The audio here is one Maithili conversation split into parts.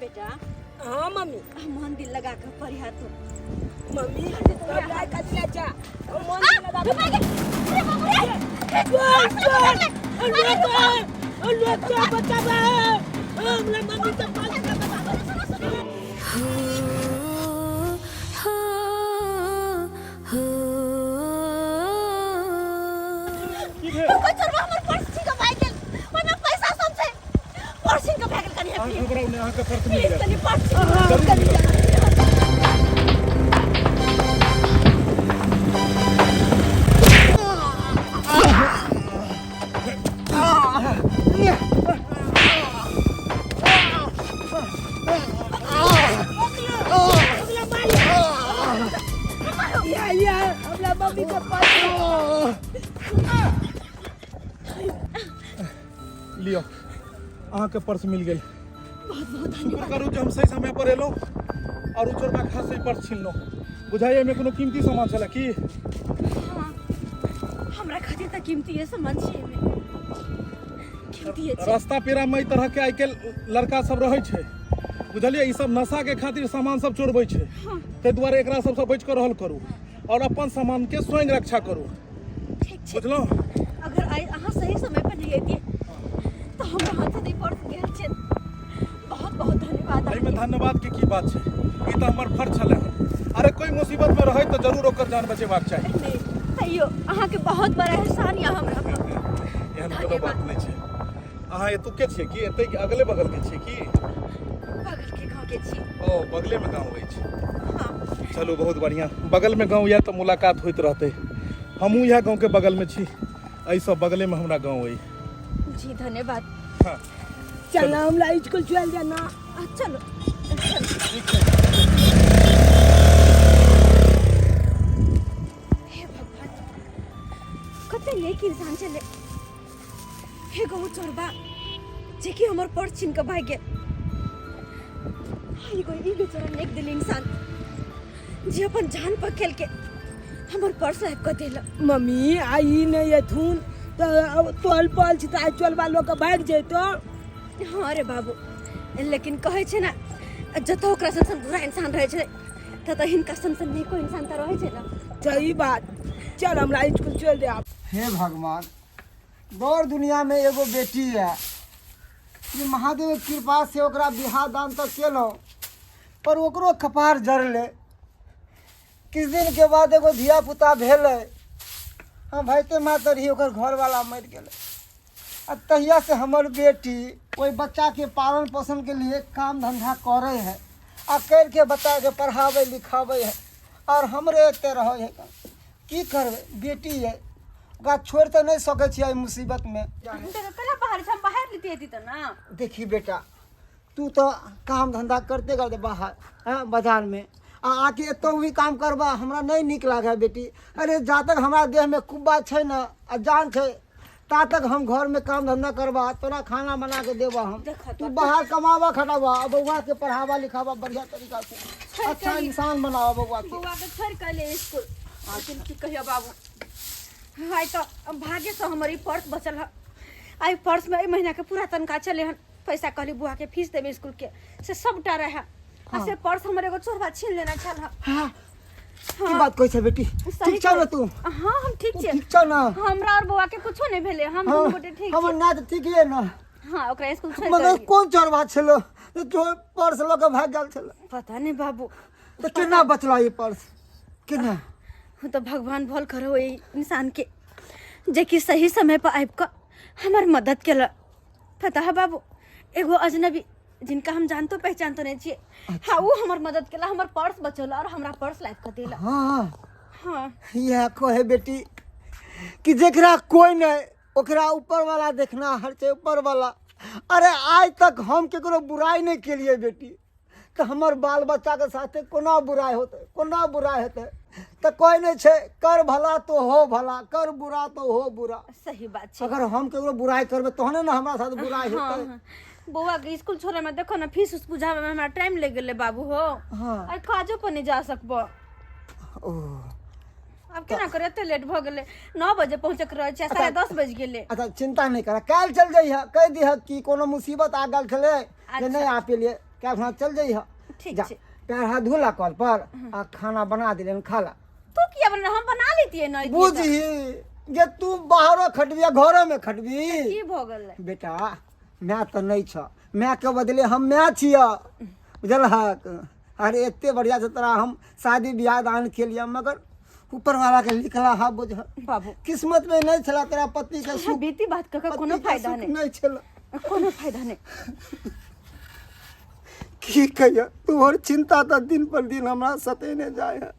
बेटा। हाँ मम्मी। मन दिल लगा कर पढ़िया तू। मम्मी घबराए कथी ला जा, मन दिल लगा के। अरे बाबू रे! चोर चोर, लोग लोग चोर, बचावा हमरा मम्मी तो पास। कोई चोरबा हमर पर्स छीन के भागि गेल, ओहिमे पैसा सब छै, पर्स छीन के भागि गेल। कनी अहाँ घबराउ नहि, अहाँके पर्स मिल प्लीज जायत। कनी पर्स जरूर कनी मिलत। या या, हमरा मम्मी के पास। लिअ, अहाँके पर्स मिल गेल। बहुत बहुत शुक्र धन्यवाद। करू जे हम सही समय पर एलहुँ और ओ चोरबा हाथ से पर्स छीनलहुँ। बुझाइए एहिमे कोनो कीमती सामान छलै की? हाँ, हमरा खातिर तऽ कीमती सामान छै, एहिमे कीमती छै। रास्ता पेरा में एहि तरह के आइ काल्हि लड़का सब रहै छै, बुझलियै? ई सब नशा के खातिर सामान सब चोरबै छै। ताहि दुआरे एकरा सबसँ बचि कऽ रहल करू और अपन सामान के स्वयं रक्षा करू। ठीक छै। बुझलहुँ? अगर आइ अहाँ सही समय पर नहीं अयतियै तऽ हमरा हाथ से नहीं पर्स गेल छै। बहुत बहुत धन्यवाद। एहिमे धन्यवाद के की बात छै? ई तऽ हमर फर्ज छलै हन। अरे, कोई मुसीबत में रहै तऽ जरूर ओकर जान बचेबाक चाही। नहीं, तैयो अहाँके बहुत बड़ा एहसान यऽ हमरा पर। एहन कोनो बात नहि छै। अहाँ एतुके छियै की एतै के अगले बगल के छियै की? बगल के गाँव के छी। ओ, बगले में गाँव अछि? हाँ। चलू, बहुत बढ़िया। बगल में गाँव यऽ तऽ मुलाकात होइत रहतै। हमहूँ इएह गाँव के बगल में छी, एहि सब बगले में हमरा गाँव अछि। जी, धन्यवाद। हाँ। चल, हमरा स्कूल चल जाना। चलो चलो। हे भगवान, कते नेक इंसान छलै हे गो चोरबा, जे कि हमर पर्स छीन के भागि गेल। एगो ई बेचारा नेक दिल इंसान, जे अपन जान पर खेल के हमर पर्स आबि कऽ देलक। मम्मी, आई नहीं एथुन तऽ तोल पल छी तऽ आइ चोलबा लोग के भागि जैतो। हाँ रे बाबू, लेकिन कहै छै ने, जतऽ ओकरा सन सन बुरा इंसान रहै छै ततऽ हिनका सन सन नीको इंसान तऽ रहै छै ने। सही बात। चल, हमरा स्कूल चल दे आब। हे भगवान, गौर दुनिया में एगो बेटी है। ई महादेव के कृपा से ओकरा बियाह दान तऽ केलहुँ, पर ओकरो कपार जरलै। किछु दिनके बाद एगो धिया पुता भेलै। हम भाइते मातर ही ओकर घरवाला मरि गेलै आ तहियासँ हमर बेटी ओहि बच्चाके पालन पोषणके लिए काम धन्धा करै है आ करिके बच्चाके पढ़ाबै लिखाबै है आओर हमरे एते रहै है। की करबै, बेटी है, ओकरा छोड़ि तऽ नहि सकै छियै एहि मुसीबतमे। कला बाहर छै, हम बाहर लेती अती तऽ ना। देखी बेटा, तू तऽ काम धन्धा करते करते बाहर हँ बाजारमे आ आके एतौ भी काम करबा, हमरा नहि नीक लागै है बेटी। अरे, जा तक हमरा देहमे कुब्बा छै ने आ जान छै, ता तक हम घरमे काम धन्धा करबा, तोरा खाना बना के देबा हम। देखऽ तू बाहर कमाबा खटाबा आ बौआ के पढ़ाबा लिखाबा बढ़िया तरीका से, अच्छा इंसान बनाबा बौआ के। बौआ के छोड़ि कऽ एलियै स्कूल, लेकिन की कहियो बाबू, आइ तऽ भाग्यसँ हमर ई पर्स बचल हँ। आइ पर्समे एहि महीनाके पूरा तनख्वाह छलै हन, पैसा। कहली बुआ के फीस देबै स्कूल के, से सबटा रहे आ से पर्स हमर एगो चोरबा छीन लेने छल हँ। हाँ, की बात कहै छै बेटी? सही। ठीक छौ ने तू? हाँ, हम ठीक तू छियै। ठीक छौ ने? हमरा और बौआ के कुछो नहीं भेलै, हम दुनू गोटे ठीक हमर छियै। नात ठीक ये ने? हाँ, ओकरा स्कूल छोड़ि मगर कऽ एलियै। कोन चोरबा छलो जो पर्स लऽ के भागि गेल छलो? पता नहीं बाबू। तऽ केना बचला ई पर्स, केना? हम तो भगवान भल करो एहि इंसान के, जे कि सही समय पर आबि कऽ हमर मदद केलक। पता है बाबू, एगो अजनबी जिनका हम जानतो पहचानतो नहीं छियै, हाँ, वो हमर मदद केला, हमर पर्स बचौला और हमरा पर्स लाबि कऽ देला। हाँ? हाँ। इएह कहे बेटी कि जेकरा कोई नहीं, ओकरा ऊपर वाला देखना हर छै, ऊपर वाला। अरे, आइ तक हम केकरो बुराइ नहि केलियै बेटी, तऽ हमर बाल बच्चाके साथे कोना बुराइ होतै, कोना बुराइ हेतै? तऽ कोइ नहि छै, कर भला तो हो भला, कर बुरा तो हो बुरा। सही बात छै। अगर हम केकरो बुराइ करबै तहने ने हमरा साथ बुराइ हाँ। हेतै। हाँ। बौआ के स्कूल छोड़े में देखो ना, फीस उस बुझावे में हमरा टाइम लग गेलै बाबू हो। हाँ। आइ काजो पर नहीं जा सकबो। ओ। आब केना करे, एते लेट भऽ गेलै। 9 बजे पहुँचे के रहै छै, 10:30 बजि गेलै। अच्छा, चिंता नहि कर, काल्हि चल जइह। कहि दिह कि कोनो मुसीबत आ गेल छलै जे नहि आ पेलियै। काल्हि खुना चल जइह। ठीक जा छै। पैर हाथ धोला कल पर आ खाना बना दिले खा ला। तू किया बना, हम बना लेतियै न। बुझही जे तू बाहरो खटबी आ घरो में खटबी। की भऽ गेलै बेटा? माय तऽ नहि छ, मायके बदले हम माय छिय, बुझलहक? अरे एते बढ़िया से तोरा हम शादी बियाह दान केलियै, मगर ऊपर वाला के लिखला हा, बुझ बाबू, किस्मत में नहीं छला तोरा पति के सुख। बीती बात कऽ कऽ कोनो पति के फायदा सुख नहि, नहीं छला, कोनो फायदा नहि। की कहिया, तोहर चिंता तऽ दिन पर दिन हमरा सतेने जाय है।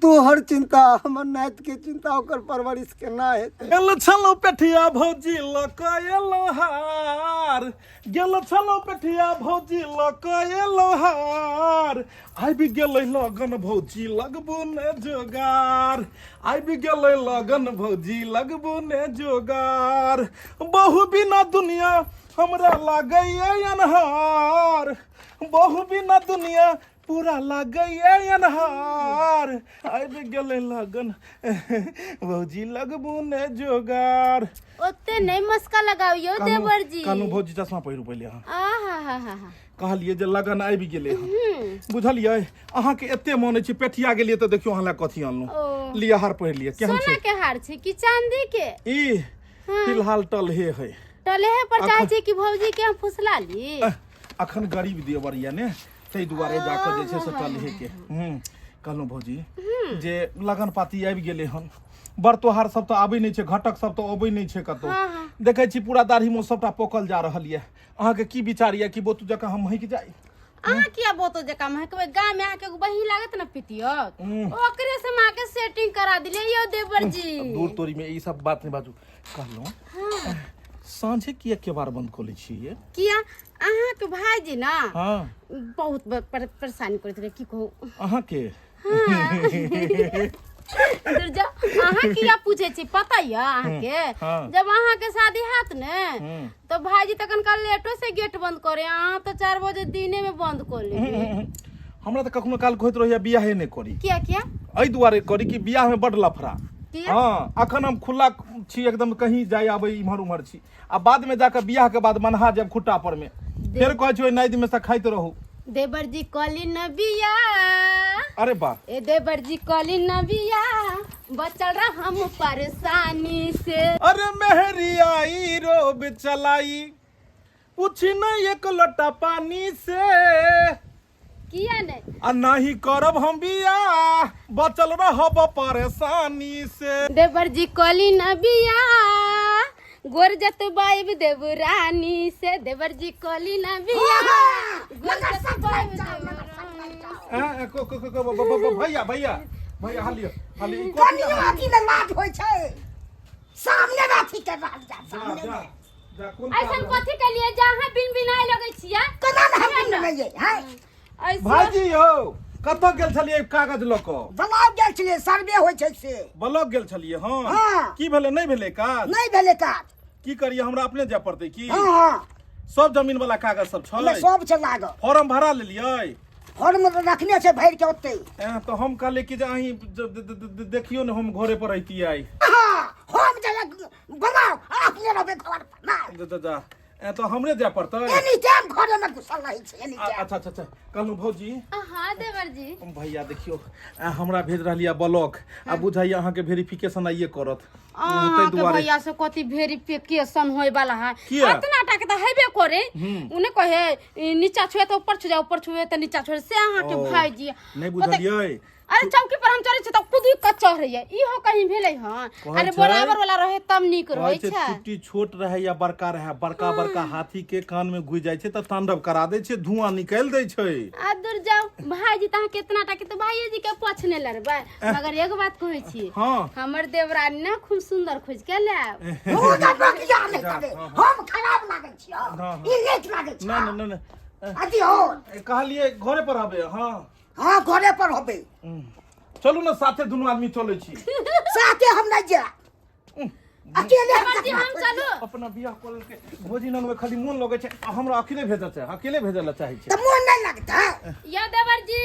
तोहर चिंता, हमर नाति के चिंता, ओकर परवरिश केना हेतै? गेल छलहुँ पेठिया भौजी लऽ कऽ एलहुँ हार, गेल छलहुँ पेठिया भौजी लऽ कऽ एलहुँ हार, आबि गेलै लगन भौजी लगबू ने जोगार, आबि गेलै लगन भौजी लगबू ने जोगार, बहु बिना दुनिया हमरा लागैए अन्हार, बहु बिना दुनिया पूरा लागैए अन्हार, आबि गेलै लगन भौजी लगबू ने जोगार। ओते नहि मस्का लगाबियौ देवर जी। कहलहुँ भौजी, चश्मा पहिरू पहिले अहाँ। आहा हा हा हा। कहलियै जे लगन आबि गेलै हन, बुझलियै? अहाँके एते मन अछि, पेठिया गेलियै तऽ देखियौ अहाँ लए कथी अनलहुँ। ओ। लिअ, हार पहिर लिअ, केहन सोना छै? के हार छै कि चांदी के? ई फिलहाल टलहे है। टलेहे पर चाहे छै कि भौजी के हम फुसला ली? अखन गरीब देवर यऽ ने, ताहि दुआरे जाकऽ जे छै से टलहे के। कहलहुँ भौजी जे लगन पाती आबि गेलै हन, बर तोहार सब तऽ आबै नहि छै, घटक सब तऽ अबै नहि छै कतौ। देखै छी पूरा दाढ़ी मोछ सबटा पोकल जा रहल यऽ। अहाँके की विचार यऽ कि बोतू जकाँ हम महकि जाइ? अहाँ किया बोतो जकाँ महकबै? गाम में अहाँके एगो बहिन लागत ने पितियत, ओकरे से हम अहाँके सेटिंग करा दिलियै यौ देवर जी। दूर तोरी में ई सब बात नहि बाजू। कहलहुँ साँझे किया केबाड़ बंद कऽ लै छियै? किया, अहाँके भाईजी ना हाँ बहुत परेशानी करैत रहे, की कहू अहाँके। दूर जाउ, अहाँ किया पूछै छी? पता यऽ अहाँके? हाँ। जब अहाँके शादी हैत ने तऽ भाईजी तखन काल लेटो से गेट बंद करे, अहाँ तऽ 4 बजे दिने में बंद कऽ लेबै। हमरा तऽ कखनो काल कहैत रहैया बियाहे नहि करी। किया किया? एहि दुआरे करी कि बियाह में बड लफड़ा। किया? हाँ, अखन हम खुला छी एकदम, कहीं जाय आबै इम्हर उम्हर छी, आ बाद में जाकर बियाह के बाद मनहा जायब खुट्टा पर में, फेर कहै छी ओहि नादि में से खाइत रहू। देवर जी कली न बिया। अरे वाह। ए देवर जी कली न बिया, बचल रह हम परेशानी से। अरे मेहरी आई रोब चलाई, पूछी न एक लोटा पानी से। किया नहीं? आ नहीं करब हम बियाह, बचल रहब परेशानी से। देवर जी कली न बिया, गोर जत बाइब देवरानी से। देवर जी कली न बिया, गोर जत बाइब देवरानी से। आ, आ, को को को को ब- ब- ब- भैया भैया भैया, हालियो हालियो, ई कथी कनियो अथी ने लाज होइ छै, सामने मे अथी कर रहल जा, जा सामने जा मे। जा, कोन ऐसन काम? कथी के लिए जहाँ बिन बिनाय लगै छियै? केना ने हम बिन नहीं हैं? ऐसे भाईजी यौ, कतऽ गेल छलियै कागज लऽ कऽ? ब्लॉक गेल छलियै, सर्वे होइ छै से। ब्लॉक गेल छलियै? हँ। हाँ। की भेलै, नहि भेलै काज? नहि भेलै काज। की करियै, हमरा अपने जाय पड़तै की? हँ हँ। सब जमीन वाला कागज सब हमे छै? सब छै लागल। फॉर्म भरा लेलियै? फॉर्म तऽ रखने छै भरि के ओते। तऽ हम कहलियै कि जे अहीं देखियौ ने, हम घरे पर रहितियै आइ। हाँ, हम जे बनाउ, अपने रहबै घर पर ना। जा जा जा, तऽ हमरे जाय पड़तै। एनी टाइम घरे में घुसल रहै छै, एनी टाइम। अच्छा अच्छा अच्छा। कहलहुँ भौजी। हाँ देवर जी। भैया देखियौ, हमरा भेज रहल यऽ ब्लॉक, आ बुझाइए अहाँके वेरिफिकेशन आइए करत, ताहि अहाँके दुआरे। भैया से कथी वेरिफिकेशन होय वाला है? किया? अतना टा के तऽ हेबे करे, उ ने कहे ई नीचा छुए तऽ ऊपर छू जाए, ऊपर छुए तऽ नीचा छुए, से अहाँके ओ, भाईजी नहि बुझलियै। अरे चौकी पर हम चढ़ै छी तऽ कुदी कऽ चढ़ैया, इहो कहीं भेलै हँ? कहै अरे छै- बराबर वाला रहे तब नीक कहै रहै छै छै। चुट्टी छोट रहै या बड़का रहै, बड़का बड़का हाथी के कान में घुसि जाइ छै तऽ तांडव करा दै छै, धुआं निकालि दै छै। आ दूर जाओ भाईजी, तऽ अहाँ केतना टा के तऽ भाईजी जी के पछ नहि लड़बै, मगर एगो बात कहै छी। हाँ। हमर देवरानी ने खूब सुंदर खोज के लायब। तू तऽ बकिया नहि करे, हम खराब लागै छियौ? हाँ, हाँ। ई नीक लागै छै। ना ना ना ना। अथी हो। कहलियै घरे पर आबे? हाँ हाँ, घरे पर होबे। चलू ने साथे दुनू आदमी चलै छी। साथे हम नहि जायब, अकेले हम। देवर जी, हम चलू। अपना बियाह कऽ लेलकै भौजी नन में खाली मोन लगै छै, आ हमरा अकेले भेजऽ चाहे, अकेले भेजऽ लए चाहै छै। तऽ मोन नहि लगतै। यो देवर जी,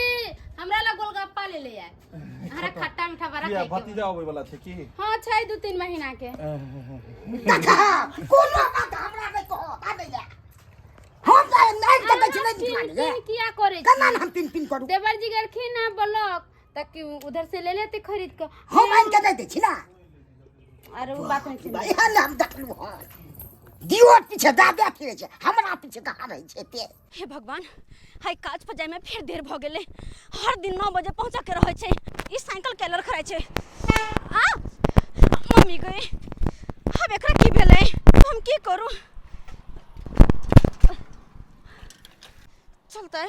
हमरा ला गोलगप्पा ले ले आय, हमरा खट्टा मीठा बड़ा किया खाइ के। भतीजा अबै वाला छै की? हाँ छै, 2-3 महीना के। देखा, कोनो बात हमरा नहि कहत आबैया। हम तऽ नहि देखै छी, नहि नीक पिन लागैए। पिन किया करे केना ने हम पिन पिन करू? देवर जी गेलखिन ना ब्लॉक तक कि उधर से ले लेते खरीद के। हम आनि के नहि दै छी ना। अरे वो बात नहीं छै। एहन हम देखलहुँ हन, दियोर पीछे दादा फिरै छै, हमरा पीछे कहाँ रहै छै एते। हे भगवान, हाय काज पर जायमे फेर देर भऽ गेलै। हर दिन 9 बजे पहुँचऽ के रहै छै। ई साइकिल के लड़खड़ाइ छै? आ मम्मी गई, आब एकरा की भेलै? हम की करू? चलतै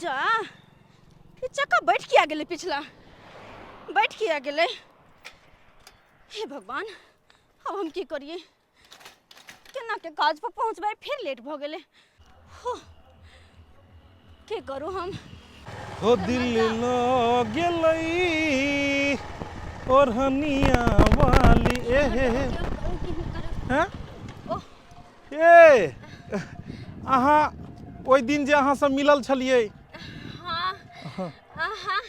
जा। ई चक्का बैठ किया गेलै? पिछला बैठ किया गेलै? हे भगवान, अब हम की करिए? केना के काज पर पहुँचबै? फिर लेट भऽ गेलै। हो, की करू हम? हो दिल लग गेलै ओढ़निया वाली। ए हे हे हैं? ए अहाँ ओहि दिन जे अहाँसँ मिलल छलियै? हाँ हाँ।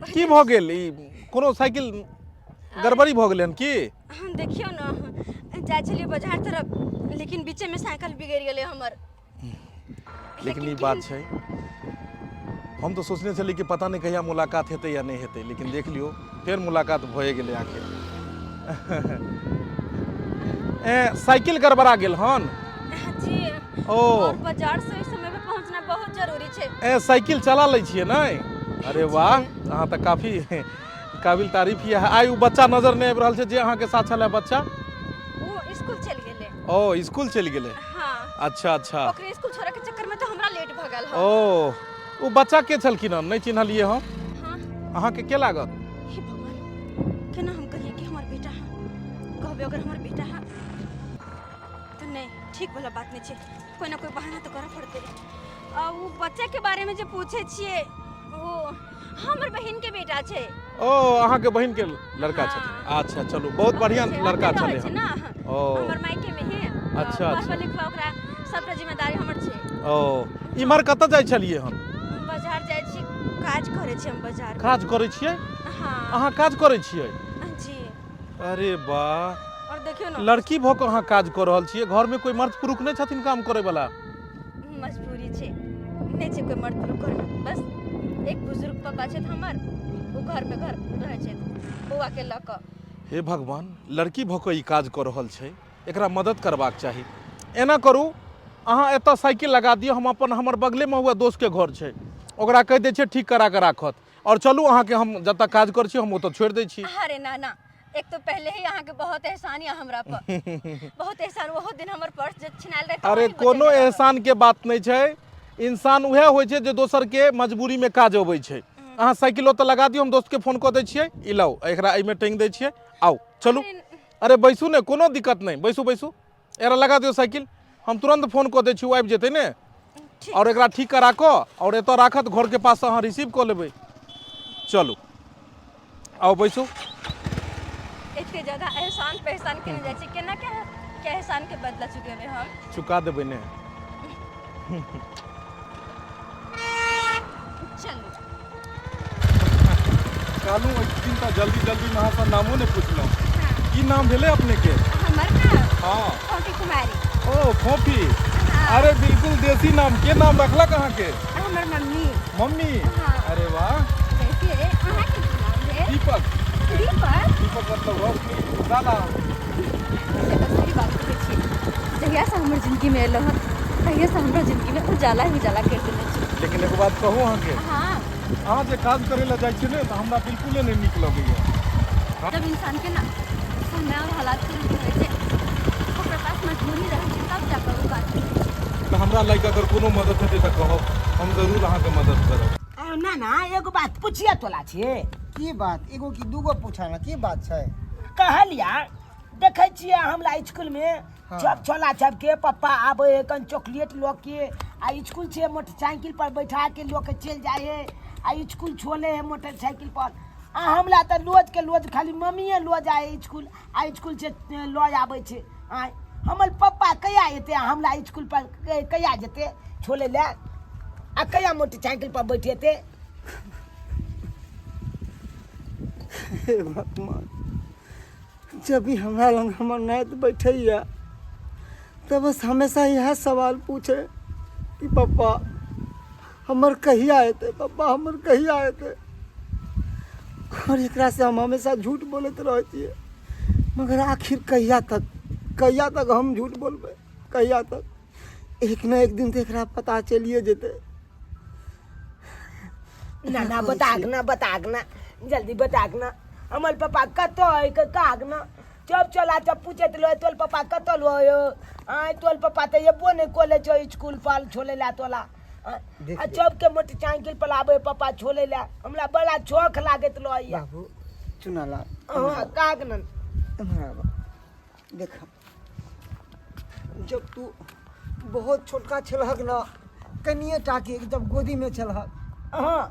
की भऽ गेल? ई कोनो साइकिल गड़बड़ी भऽ गेलै हन की? हम देखियौ ने, जाइ छलियै बाजार तरफ, लेकिन बीचेमे साइकिल बिगड़ि गेलै हमर। लेकिन ई बात छै, हम तऽ सोचने छली कि पता नहि कहिया मुलाकात हेतै या नहि हेतै, लेकिन देख लियौ, फेर मुलाकात भए गेलै आखिर। ए साइकिल गड़बड़ा गेल हन? जी। ओ और बाजार से समय पे पहुंचना बहुत जरूरी छै। ए साइकिल चला लै छियै नहि? अरे वाह, अहाँ तऽ काफी काबिल तारीफ यऽ। आइ ओ बच्चा नजर नहि आबि रहल छै जे अहाँके साथ छलै बच्चा? ओ स्कूल चलि गेलै। ओ स्कूल चलि गेलै? हाँ। अच्छा अच्छा। ओकरे स्कूल छोड़े के चक्कर में तो हमरा लेट भ गेल हन। ओ ओ बच्चा के छलखिन हन? नहि चिन्हलियै हम। हाँ। अहाँके के लागत? हे भगवान, केना हम कहिए कि हमर बेटा है? कहबे अगर हमर बेटा है तो नहीं ठीक वाला बात नहीं छै, कोई ना कोई बहाना तो करऽ पड़तै। आ ओ बच्चा के बारे में जे पूछे छियै, ओ हमर बहिन के बेटा छै। ओ अहाँके बहिन के लड़का छथिन? हाँ। अच्छा चलू, बहुत बढ़िया छै, लड़का ओतऽ रहै छलै छै हन। ना। ओ हमर मायके में है। अच्छा, पढ़वा अच्छा। लिखवा ओकरा सबटा जिम्मेदारी हमर छै। ओ इम्हर कतऽ जाइ छलियै हन? हम बाजार जाइ छी, काज करै छी हम बाजार में। काज करै छियै? हाँ। अहाँ काज करै छियै? जी। अरे वाह। और देखियौ ने, लड़की भऽ कऽ अहाँ काज कऽ रहल छियै, घरमे कोइ मर्द पुरुख नहि छथिन काम करै वाला? मजबूरी छै, नहि छै कोइ मर्द पुरुख घरमे। बस एक बुजुर्ग पापा छथि हमर, ओ घरमे घर रहै छथि बौआके लऽ कऽ। हे भगवान, लड़की भऽ कऽ ई काज कऽ रहल छै, एकरा मदद करबाक चाही। एना करू, अहाँ एतऽ साइकिल लगा दियौ, हम अपन हमर बगलेमे हुआ दोस्तके घर छै, ओकरा कहि दै छियै ठीक करा कऽ राखत, आओर चलू, अहाँके हम जतऽ काज करै छी हम ओतऽ छोड़ि दै छी। अरे ना ना, एक तो पहले ही अहाँके बहुत एहसान यऽ हमरा पर, बहुत एहसान। ओहो दिन हमर पर्स जे छिनायल रहै तऽ अरे अहीं कोनो बचेने रहबै। एहसान के बात नहि छै, इंसान उएह होइ छै जे दोसर के मजबूरी में काज अबै छै। अहाँ साइकिल ओतऽ लगा दियौ, हम दोस्त के फोन कऽ दै छियै। ई लाउ, एकरा एहिमे टाँगि दै छियै, आउ चलू। अरे बैसू ने, कोनो दिक्कत नहि, बैसू बैसू, एकरा लगा दियौ साइकिल, हम तुरन्त फोन कऽ दै छी, ओ आबि जेतै ने। ठीक। आओर एकरा ठीक करा कऽ आओर एतऽ राखत घरके पास, अहाँ रिसीव कऽ लेबै। चलू, आउ बैसू। एते ज्यादा एहसान पहचान केने जाइ छै, केना के के एहसान के बदला चुकेबै हम? चुका देबै ने। चलू। कहलहुँ ओहि दिन तऽ जल्दी जल्दीमे अहाँसँ नामो नहि पुछलहुँ, की नाम भेलै अपनेके? हमर नाम? हाँ। फोफी कुमारी। ओ फोफी, अरे बिल्कुल देसी नाम। के नाम रखलक अहाँके? हमर मम्मी। मम्मी? हाँ। अरे वाह। वैसे अहाँके की नाम भेल? दीपक। दीपक? दीपक मतलब रोशनी, उजाला। से तऽ सही बात कहै छियै, जहियासँ हमर जिन्दगीमे एलहुँ हँ तहियासँ हमरा जिन्दगीमे उजाला ही उजाला करि देने छी। लेकिन एगो बात कहू अहाँके? हाँ। अहाँ जे काज करै लए जाइ छियै ने तऽ हमरा बिल्कुले नहि नीक लगैया। जब इंसानके ना समय और हालात के रहै छै, ओकरा पास मजबूरी रहै छै, तब जाकऽ ओ काज करै छै। तऽ हमरा लाइक अगर कोनो मदद हेतै तऽ कहब, हम जरूर अहाँके मदद करब। आ, ना ना, एगो बात पुछिए तोला छियै। की बात? एगो की दूगो पूछा ना, की बात छै? कहलिया, देखै छियै हमरा स्कूलमे हाँ। सब छोला सबके पप्पा आबै है कन चॉकलेट लऽ के आ स्कूल से मोटरसाइकिल पर बैठा के लऽ के चलि जाइ है आ स्कूल छोड़े है मोटरसाइकिल पर, आ हमरा तऽ रोज के रोज खाली मम्मीए लऽ जाइ है स्कूल आ स्कूल से लऽ आबै छै। आँय, हमर पप्पा कहिया एतै आ हमरा स्कूल पर कहिया जेतै छोड़ै लए आ कहिया मोटरसाइकिल पर बैठेतै? हे भगवान, जब भी हमरा लग हमर नाति बैठैया तऽ बस हमेशा इएह सवाल पूछे कि पप्पा हमर कहिया एतै, पप्पा हमर कहिया एतै। और एकरा से हम हमेशा झूठ बोलैत रहै छियै, मगर आखिर कहिया तक, कहिया तक हम झूठ बोलबै, कहिया तक? एक न एक दिन तऽ एकरा पता चलिए जेतै। ना ना बताक ना, बताक ना, जल्दी बताक ना, हमर पापा कतऽ है के काक ना। चब चला चब पूछैत लो तोल पापा कतऽ लो यो? आय तोल पापा तऽ एबो नहि कॉलेज छौ स्कूल पर छोले ला तोला। देख आ चब के मोटरसाइकिल पर आबे पापा छोले ला, हमरा बड़ा चौख लागैत लो या। बाबू चुनाला। हाँ काक ना। एम्हर आबऽ, देख जब तू बहुत छोटका छलहक ना, कनिए टाके जब गोदी में छलहक, हाँ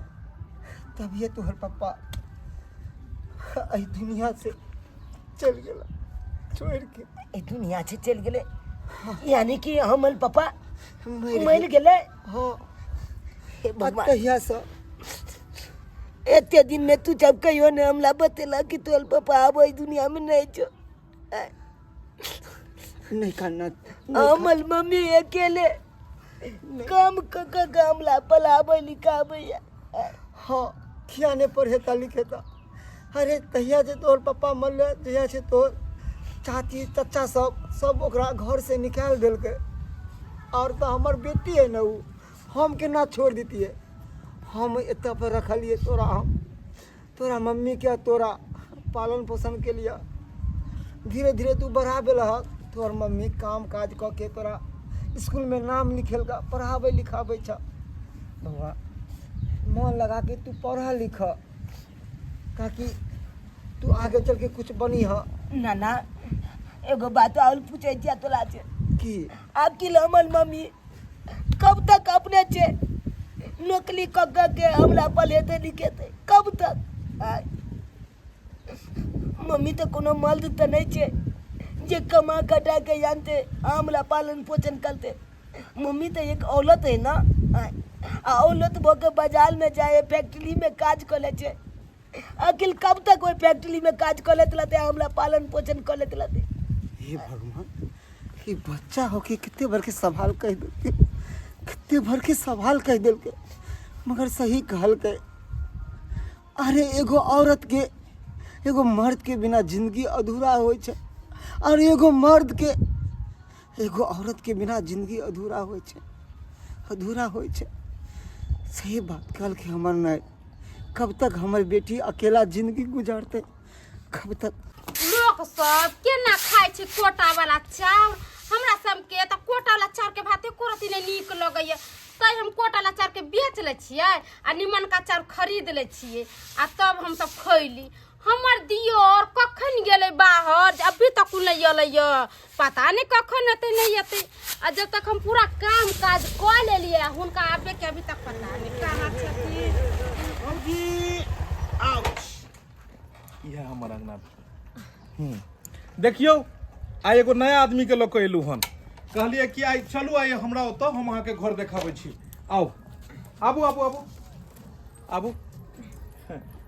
तभिए तोहर पप्पा एहि दुनिया से चलि गेला छोड़ि के। एहि दुनिया से चलि गेलै, यानी कि हमर पप्पा मरि मरि गेलै? हाँ। हे भगवान। तहिया से एते दिन में तू जब कहियो ने हमरा बतेला कि तोहर पप्पा आब एहि दुनिया में नहीं छौ। नहीं कानना। हमर मम्मी अकेले काम क क के हमरा पढ़ाबै लिखाबै। हाँ, किया नहीं पढ़ेता लिखेता? अरे तहिया जे तोहर पप्पा मरले, जहिया से तोहर चाची चचा सब सब ओकरा घर से निकालि देलकै, और तऽ हमर बेटी है ने उ, हम केना छोड़ दितियै? हम एतऽ पर रखलियै तोरा, हम तोरा मम्मी के तोरा पालन पोषण के लिए। धीरे धीरे तू बड़ा भेलहक, तोहर मम्मी काम काज कऽ के तोरा स्कूल में नाम लिखेलका, पढ़ाबै लिखाबै छ। बौआ मन लगा के तू पढ़ लिख, ताकि तू आगे चल के कुछ बनी ह। ना ना, एगो बात और पूछे छिया तोरा से। की? आखिर हमर मम्मी कब तक अपने छे नौकरी क क के हमरा पढ़ेतै लिखेतै कब तक? आय मम्मी तऽ कोनो मर्द तऽ नहि छै जे कमा कटा के आनतै हमरा पालन पोषण करतै। मम्मी तऽ एक औरत है ना, आय आ औरत भऽ के बाजार में जाए फैक्ट्री में काज कऽ लै छै, आखिर कब तक ओहि फैक्ट्री में काज कऽ लैत रहतै हमरा पालन पोषण कऽ लैत रहतै? हे भगवान, ई बच्चा होके कते भर के सवाल कहि देलकै, कते भर के सवाल कहि देलकै, मगर सही कहलकै। अरे एगो औरत के एगो मर्द के बिना जिंदगी अधूरा होइ छै, और एगो मर्द के एगो औरत के बिना जिंदगी अधूरा होइ छै, अधूरा होइ छै। सही बात कहलकै हमर नहि। कब तक हमर बेटी अकेला जिंदगी गुजारतै, कब तक? लोक सब केना खाइ छै कोटा वाला चाउर? हमरा सबके तऽ कोटा वाला चाउर के भात एको रत्ती नहि नीक लगैया, तैं हम कोटा वाला चाउर के बेच लै छियै आ निमनका चाउर खरीद लै छियै आ तब हमसब खैली। हमर दियोर कखन गेलै बाहर जे अभी तक नहि एलैया, पता नहि कखन एतै नहि एतै। आ जब तक हम पूरा काम काज कऽ लेलियै हुनका आबे के अभी तक पता नहि कहाँ छथिन। भौजी आउच, इएह हमर अंगना। देखियौ आइ एगो नया आदमी के लऽ कऽ एलहुँ हन। कहलियै कि आइ चलू आइ हमरा ओतऽ, हम अहाँके घर देखाबै छी। आउ, आबू आबू आबू आबू,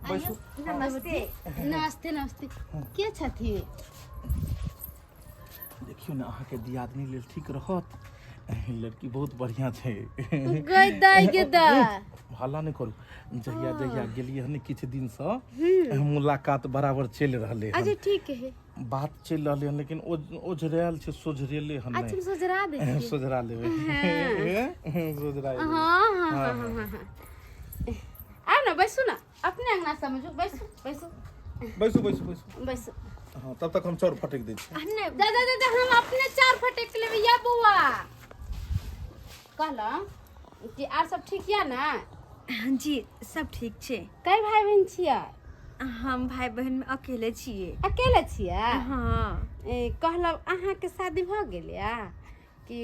बैसू। नमस्ते नमस्ते नमस्ते। के छथिन? देखियौ ने अहाँके दियादनी लेल ठीक रहत? लड़की बहुत बढ़िया छै। गई दाई के दा, हल्ला नहि करू। जहिया जहिया गेलियै हन किछु दिनसँ मुलाकात बराबर चलि रहलै हन। अच्छा ठीक है। बात चलि रहलै हन, लेकिन ओझरायल छै, सोझरेले हन। अच्छा, नहि सोझरा दै छियै। सोझरा लेबै, सोझरा लेबै। हाँ हाँ हाँ हाँ हाँ हाँ, आउ ने, बैसू ने, अपने अंगना समझू। बैसू बैसू। बैसू बैसू बैसू। बैसू। हाँ, तब तक हम चाउर फटकि दै छी। नहि दादा दादा, हम अपने चाउर फटक लेबै। या बौआ, कहलहुँ कि आर सब ठीक यऽ ने? जी सब ठीक छै। कई भाई बहन छियै? हम भाई बहन में अकेले छियै। अकेले छियै? हाँ। ए, कहलहुँ अहाँके शादी भऽ गेल या कि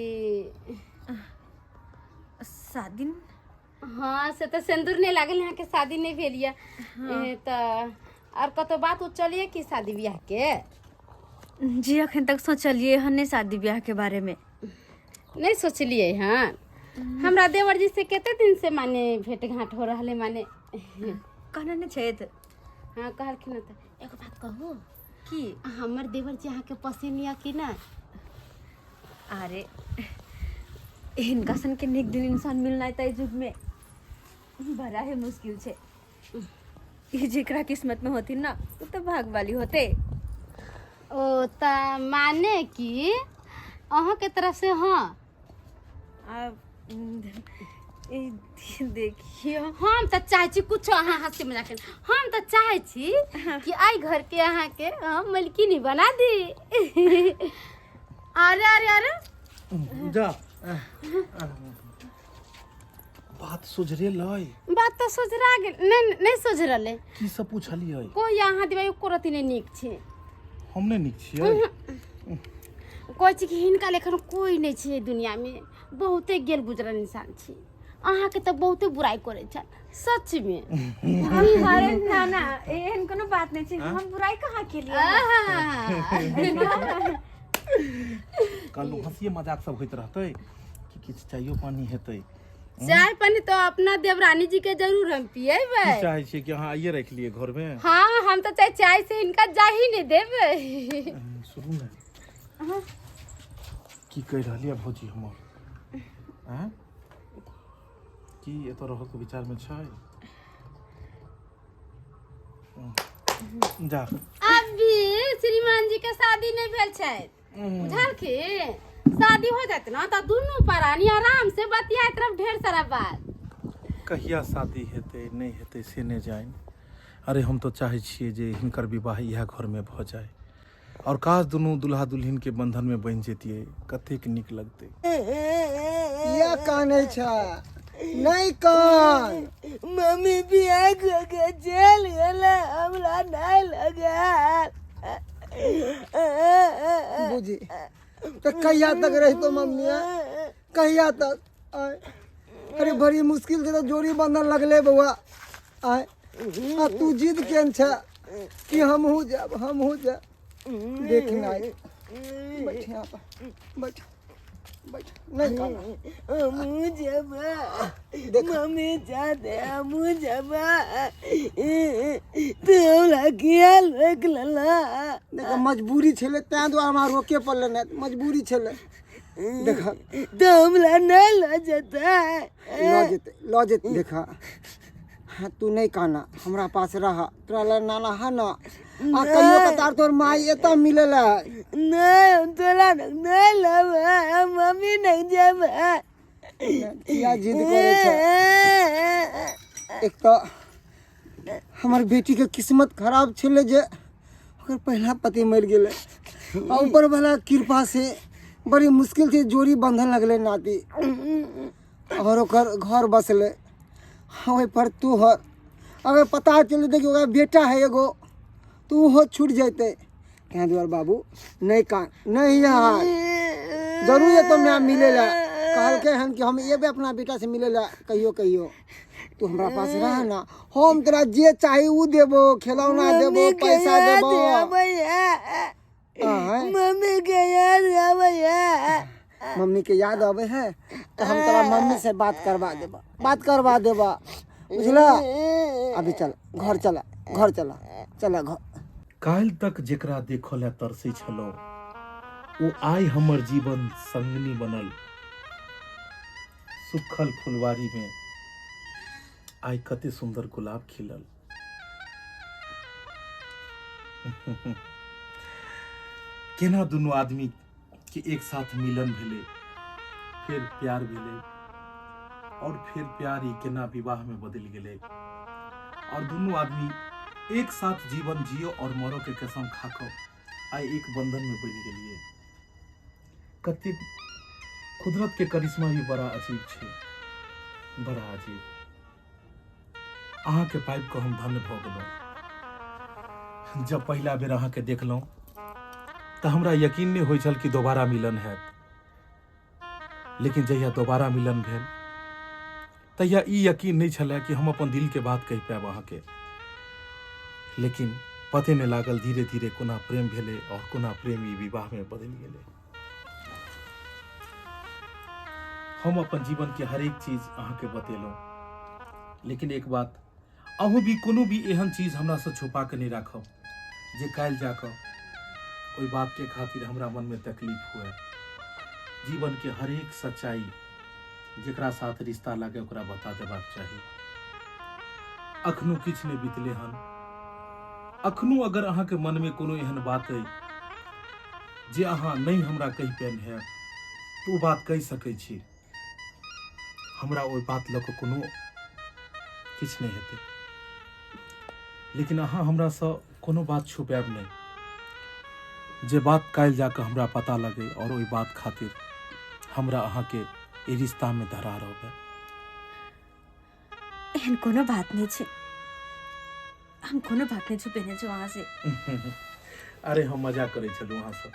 शादी? हाँ, से तऽ सिन्दूर नहि लागल, अहाँके शादी नहि भेल यऽ। ए, तऽ आर कतौ बात उत चलिए कि शादी बियाह के? जी अखन तक सोचलिए हन नहीं शादी ब्याह के बारे में। नहीं सोचलिए हन? हमरा देवर जी से कते दिन से माने भेंट घाट हो रहले माने। कहने नहीं छथि? हाँ कहलखिन। तऽ एगो बात कहू? की? हमर देवर जी अहाँके पसंद यऽ कि नहि? अरे हिनका सन के नीक दिन इंसान मिलनाइ तऽ एहि युगमे बड़ा ही मुश्किल छै। ई जेकरा किस्मत में होथिन ना उ तऽ भागवाली होते। ओ तऽ माने कि अहाँके तरफ से हाँ। आब ई देखियौ, हम तऽ चाहै छी कुछो अहाँ हँसी मजाक करी। हम तऽ चाहै छी कि एहि घरके अहाँके हम मलकिनी बना दी। अरे अरे अरे, जा, बात सुझरेलै? बात तऽ सोझरा गेल। नहि नहि सोझरलै। की सब पूछलियै? कोइ अहाँ दिबै एको रत्ती नहि नीक छै। हम नहि नीक छियै? कहै छी कि हिनका लेखन कोइ नहि छै एहि दुनियामे, बहुते गेल गुजरल इंसान छी। अहाँके तऽ बहुते बुराइ करै छल सचमे। अरे ना ना, एहन कोनो बात नहि छै। हम बुराइ कहाँ केलियै? कहलहुँ हँसिए मजाक सब होइत रहतै कि किछु चाइयो पानी हेतै? चाय पानी तो अपना देवरानी जी के जरूर हम पिएबै। की चाहै छियै कि अहाँ आइए राखि लियै घरमे? हाँ, हम तो चाहे चाय से हिनका जा ही नहीं देबै। सुनू ने, की कहि रहलियै भौजी हमर? आँय, की एतऽ रहऽके विचारमे छै? जा। अभी श्रीमान जी के शादी नहीं भेल छै, बुझलखिन? शादी हो जात ना तऽ दुनू प्राणी आराम से बतियाइत रहब ढेर सारा बात। कहिया शादी हेतै नहि हेतै से नहि जानि। अरे हम तऽ चाहै छियै जे हिनकर विवाह इएह घरमे भऽ जाय आओर काश दुनू दुल्हा दुल्हिनके बंधनमे बन्हि जैतियै, कतेक नीक लगतै। किया कानै छ? नहि कान। मम्मी बियाह कऽ के चलि गेलै, हमरा नहि लगल। बुझी तऽ कहिया तक रहितो मम्मी, कहिया तक? आय, अरे बड़ी मुश्किल से तऽ जोड़ी बंधन लगले बौआ। आय, आ तू जिद केन छ कि हमहूँ जायब, हमहूँ जायब। देख ना, बैठ यहाँ पर, बैठ बैठ, नहीं काना। हमहूँ जेबै। देख। मम्मी जादे हमहूँ जेबै, तू हमरा किया रोकि लेलऽ? देख, मजबूरी छलै तैं दुआरे हमरा रोके पड़लै, नहि तऽ मजबूरी छलै। देख। तऽ हमरा नहि लऽ जेतै? लऽ जेतै, लऽ जेतै। देख, हाँ, तू नहीं काना, हमरा पास रह, तोरा लग नाना है ना। आ कहियो कतार तोर माई एतऽ मिले ला। नहि, हम तोरा लग नहि लेबै, हम मम्मी लग जेबै। किया जिद करै छ? एक तऽ हमर बेटी के किस्मत खराब छलै जे ओकर पहिला पति मरि गेलै, आ ऊपर वाला कृपा से बड़ी मुश्किल से जोड़ी बंधन लगलै नाती, और ओकर घर बसलै, ओहि पर तोहर अगर पता चलतै कि ओकरा बेटा है एगो तऽ ओहो छूटि जेतै। ताहि दुआरे बाबू नहि कान, नहि यार, जरूर एतौ माय मिलै लए। कहलकै हन कि हम एबै अपना बेटासँ मिलै लए कहियो कहियो। तू हमरा पास रह ना, हम तोरा जे चाही ओ देबो, खेलौना देबो, पैसा देबो। आँय? मम्मी के याद आबैया। मम्मी के याद आबै है तऽ हम तोरा मम्मी से बात करवा देबा, बात करवा देबा, बुझला? अभी चल घर, चला घर, चला चला घर। काल्हि तक जेकरा देखऽ लए तरसै छलहुँ ओ आइ हमर जीवन संगिनी बनल। सुखल फुलवारी में आइ कते सुंदर गुलाब खिलल। केना दुनू आदमी के एक साथ मिलन भेलै, फेर प्यार भेलै और फेर प्यार ही केना विवाह में बदलि गेलै और दुनू आदमी एक साथ जीवन जियो और मरो के कसम खा कऽ आइ एक बंधन में बनि गेलियै। कतेक कुदरत के करिश्मा भी बड़ा अजीब छै, बड़ा अजीब। अहाँके पाबि कऽ हम धन्य भऽ गेलहुँ। जब पहिला बेर अहाँके देखलहुँ तऽ हमरा यकीन नहि होइ छल कि दोबारा मिलन हैत, लेकिन जहिया दोबारा मिलन भेल तहिया ई यकीन नहि छलए कि हम अपन दिलके बात कहि पायब अहाँके, लेकिन पते नहि लागल धीरे धीरे कोना प्रेम भेलै और कोना प्रेम ई विवाहमे बदलि गेलै। हम अपन जीवन के हरेक चीज अहाँके बतेलहुँ, लेकिन एक बात अहूँ भी कोनो भी एहन चीज हमरासँ छुपा कऽ नहि राखब जे काल्हि जाकऽ ओहि बातके खातिर हमरा मनमे तकलीफ हुए। जीवन के हरेक सच्चाई जेकरा साथ रिश्ता लागे ओकरा बता देबाक चाही। अखनो किछु नहि बीतले हन। अखनो अगर अहाँके मनमे कोनो एहन बात अइ जे अहाँ नहि हमरा कहि पाबि हैब तऽ ओ बात कहि सकै छी। हमरा ओहि बात लऽ कऽ कोनो किछु नहि हेतै, लेकिन अहाँ हमरासँ कोनो बात छुपायब नहि, जे बात काल्हि जाकऽ हमरा पता लगै आओर ओहि बात खातिर हमरा अहाँके ई रिश्तामे धरा रहबै। एहन कोनो बात नहि छै, हम कोनो बात नहि छुपेने छी अहाँ से। अरे हम मजा करै छलहुँ अहाँसँ।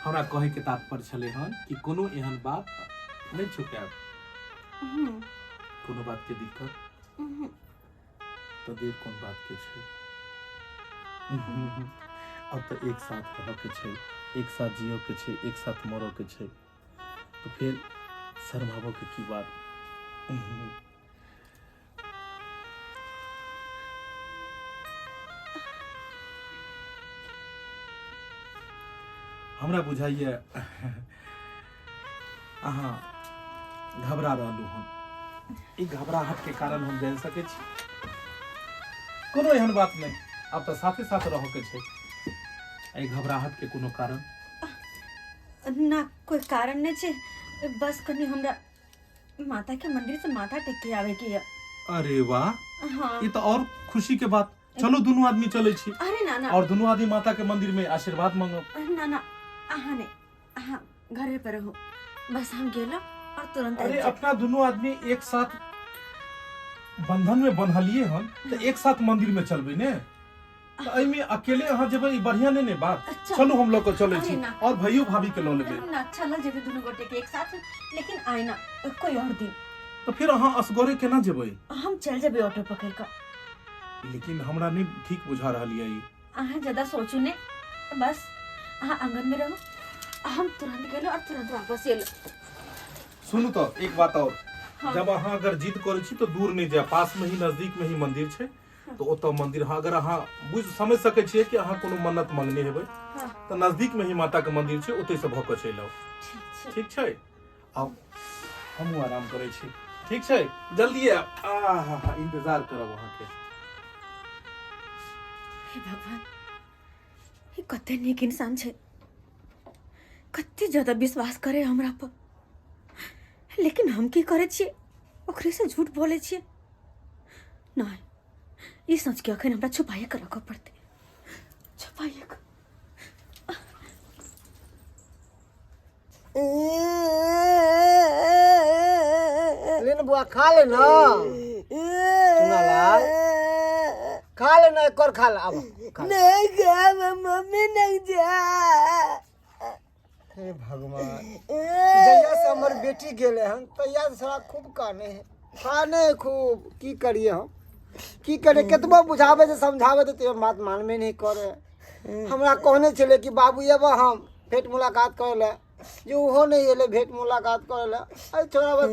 हमरा कहैके तात्पर्य छलै हन कि कोनो एहन बात नहि छुपायब। कोनो बातके दिक्कत तऽ देर कोन बातके छै? अब तऽ एक साथ रहऽके छै, एक साथ जियऽके छै, एक साथ मरऽके छै, तऽ फेर शर्माबऽके की बात? हमरा बुझाइए अहाँ घबरा रहलहुँ हन। ई घबराहटके कारण हम जानि सकै छी। कोनो एहन बात नहि, आब तऽ साथे साथ रहऽके छै। एहि घबराहटके कोनो कारण? ना, कोई कारण नहीं छै, बस कनी हमरा माता के मंदिर से माथा टेक के आवे के है। अरे वाह, हाँ, ई तऽ और खुशी के बात। चलू दुनू आदमी चलै छी। अरे ना ना, और दुनू आदमी माता के मंदिर में आशीर्वाद मांगब। ना ना, अहाँ नहीं, अहाँ घरे पर रहो, बस हम गेलो और तुरंत अरे आबि जायब। अपना दुनू आदमी एक साथ बंधन में बन्हलिए हन तऽ एक साथ मंदिर में चलबै ने, तऽ एहिमे अकेले अहाँ जेबै ई बढ़िया नहि ने बात। अच्छा। चलू हम लऽ कऽ चलै अरे छी ना। और भैयो भाभी के लऽ लेबै। ना, चलल जेबै दुनू गोटे के एक साथ, लेकिन आइ ना, कोई और दिन। तऽ फिर अहाँ असगरे केना जेबै? हम चल जेबै ऑटो पकड़ कऽ। लेकिन हमरा नहि ठीक बुझा रहल यऽ ई। अहाँ ज्यादा सोचू ने, बस अहाँ आंगन में रहू, हम तुरंत गेलो और तुरंत वापस एलो। सुनू तऽ एक बात और, हाँ। जब अहाँ अगर जिद करै छी तऽ दूर नहि जायब, पास में ही नजदीक में ही मंदिर छै, तऽ ओतऽ मंदिर अहाँ अगर अहाँ बुझि समझ सकै छियै कि अहाँ कोनो मन्नत मंगने हेबै, हाँ। तऽ नजदीक में ही माता के मंदिर छै, ओतै से भऽ कऽ चलि आउ। ठीक छै। ठीक छै, आब हमहूँ आराम करै छी। ठीक छै, जल्दी आयब। आहा, इंतजार करब अहाँके। हे भगवान, ई कते नीक इंसान छै, कते ज्यादा विश्वास करे हमरा पर, लेकिन हम की करे छियै, ओकरे से झूठ बोले छियै। नहीं, ई सच के अखन हमरा छुपाइए के रखऽ पड़तै, छुपाइए के। ले ना बुआ, खा ले ना। चुनालाल खा ले ना, एक और खा ले। अब खा ले। नहीं खा, मम्मी नहीं जा। हे भगवान, जहिया से हमर बेटी गेले हन तहिया से सारा खूब काने है, काने है खूब। की करिए हम, की करिए? केतबो बुझाबे से समझाबे तो तैयो बात मानबे नहीं करे। हमरा कहने छलै कि बाबू एबो हम भेंट मुलाकात करे ले, जे ओहो नहीं एले भेंट मुलाकात करे ले। अरे छोड़ा, बस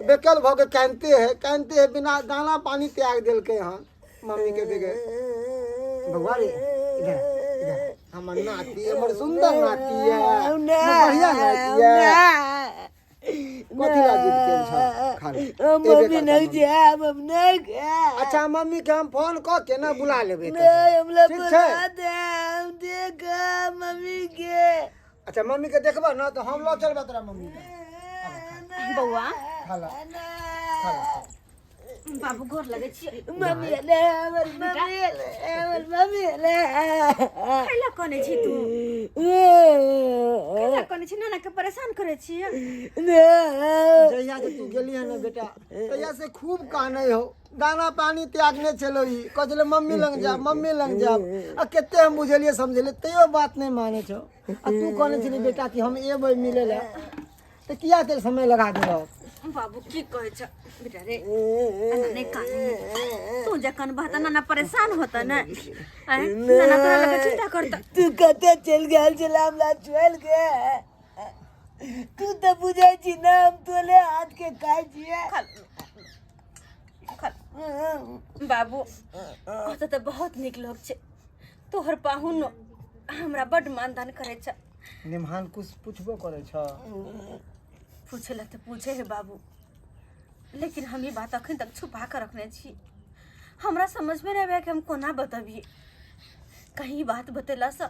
बेकल भऽ के कानिते है, कानिते है, बिना दाना पानी त्याग देलकै हन मम्मी के बगैर। बउआ रे, इधर इधर, हमर नाती, हमर सुंदर नाती है, हमर बढ़िया नाती है। कथी ला जिद केल छ? खा ले। एबे मम्मी करता नहीं मम्मी। जाब, हम नहीं खाएब। अच्छा, मम्मी के हम फोन कऽ के ना बुला लेबै तखन। नहीं, हमरा ठीक बुला छै? दे, हम देखब मम्मी के। अच्छा, मम्मी के देखबह ना तऽ हम लऽ चलबै तोरा मम्मी के। बौआ खा ला, खा ला। बाबू, गोर लगै छी। मम्मी एलै, हमर मम्मी एलै, हमर मम्मी एलै। कैला कनै छी तू? कैला कनै छी? नाना के परेशान करै छी? जहिया से तू गेली है ना बेटा, तहिया से खूब कानै हो, दाना पानी त्यागने छलो। ई कहै छलै मम्मी लग जा, मम्मी लग जा। आ कते हम बुझलियै समझलियै तैयो बात नहि मानै छौ। आ तू कहने छली बेटा कि हम एबै मिलै लए, तऽ किया एते समय लगा देलक? बाबू, की कहै छ बेटा रे, एना नहि कानै। तू जे कनबह तऽ नाना परेशान होता ने। आँय, नाना तोरा लगे चिंता करता। तू कतऽ चलि गेल छलै हमरा छोड़ि के? तू तऽ बुझै छी ने हम तोले हाथ के खाइ छियै। खल खल बाबू, ओतऽ तऽ बहुत नीक लोक छै। तोहर पाहुन हमरा बड्ड मानदान करै छै। निमहान कुछ पुछबो करै छ? पूछे ला तऽ पूछे है बाबू, लेकिन हम ई बात अखन तक छुपा कर रखने छी। हमरा समझ में नहीं आबै कि हम कोना बतबिए। कहीं ई बात बतेला से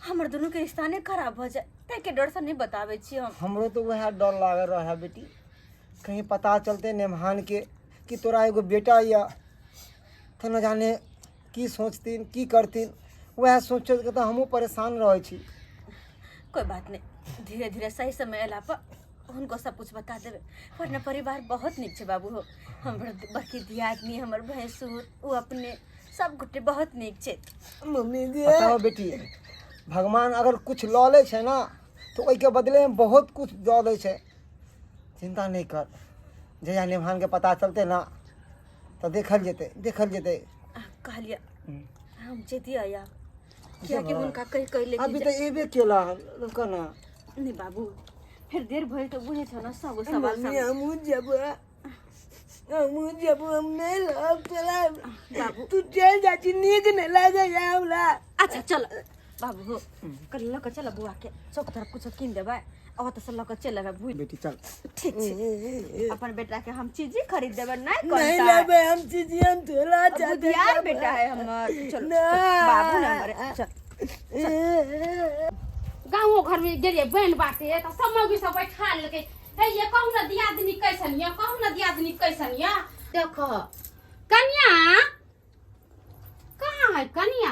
हमर दुनू के रिश्ता नहीं खराब हो जाए, ताहि के डर से नहीं बताबै छी हम। हमरो तो वएह डर लागल रहे बेटी, कहीं पता चलते नेमहान के कि तोरा एगो बेटा यऽ तऽ न जाने की सोचथिन की करथिन। वएह सोच सोच के तऽ हमहूँ परेशान रहै छी। कोई बात नहीं, धीरे धीरे सही समय अयला पर हुनको सब कुछ बता देबै। वरना परिवार बहुत नीक छै बाबू हो, हमर बड़की दियादनी, हमर भैंसुर, ओ अपने सब गोटे बहुत नीक छै। मम्मी गे, बताओ बेटी, भगवान अगर कुछ लऽ लै छै ने तऽ ओहिके बदलेमे बहुत कुछ दऽ दै छै। चिन्ता नहि कर, जहिया निभानके पता चलतै ने तऽ देखल जेतै, देखल जेतै। कहलियै हम जैतियै या कियाकि हुनका कहि कहि लेके अभी तऽ एबे केला हन, रुक ना। नहीं बाबू, फिर देर भइल तऽ बुझै छौ ने सब सवाल मम्मी सब। हमहूँ जेबो, हमहूँ जेबो, हम नहि रहब तोरा। बाबू। तू चलि जाइ छी, नीक नहि लागैए हमरा। अच्छा चल बाबू हो, कल लऽ कऽ चल बुआ के चौक तरफ कुछो कीन देबै, आ ओतऽ से लऽ कऽ चलि अयबै भूल। बेटी चल। ठीक छै, अपन बेटा के हम चीज खरीद देबै। नहीं नहीं करता लेबै हम चीज, हम तोरा चाहते बुधियार बेटा है हमर। चलो नहीं। बाबू ने हमरे, चल। गाँवो घर में गेलियै बनि बाटे तऽ सब मौगी सब बैठा लेलकै, हे ये कहू ने दियादनी कैसन यऽ, कहू ने दियादनी कैसन यऽ। देखो कनिया कहाँ है? कनिया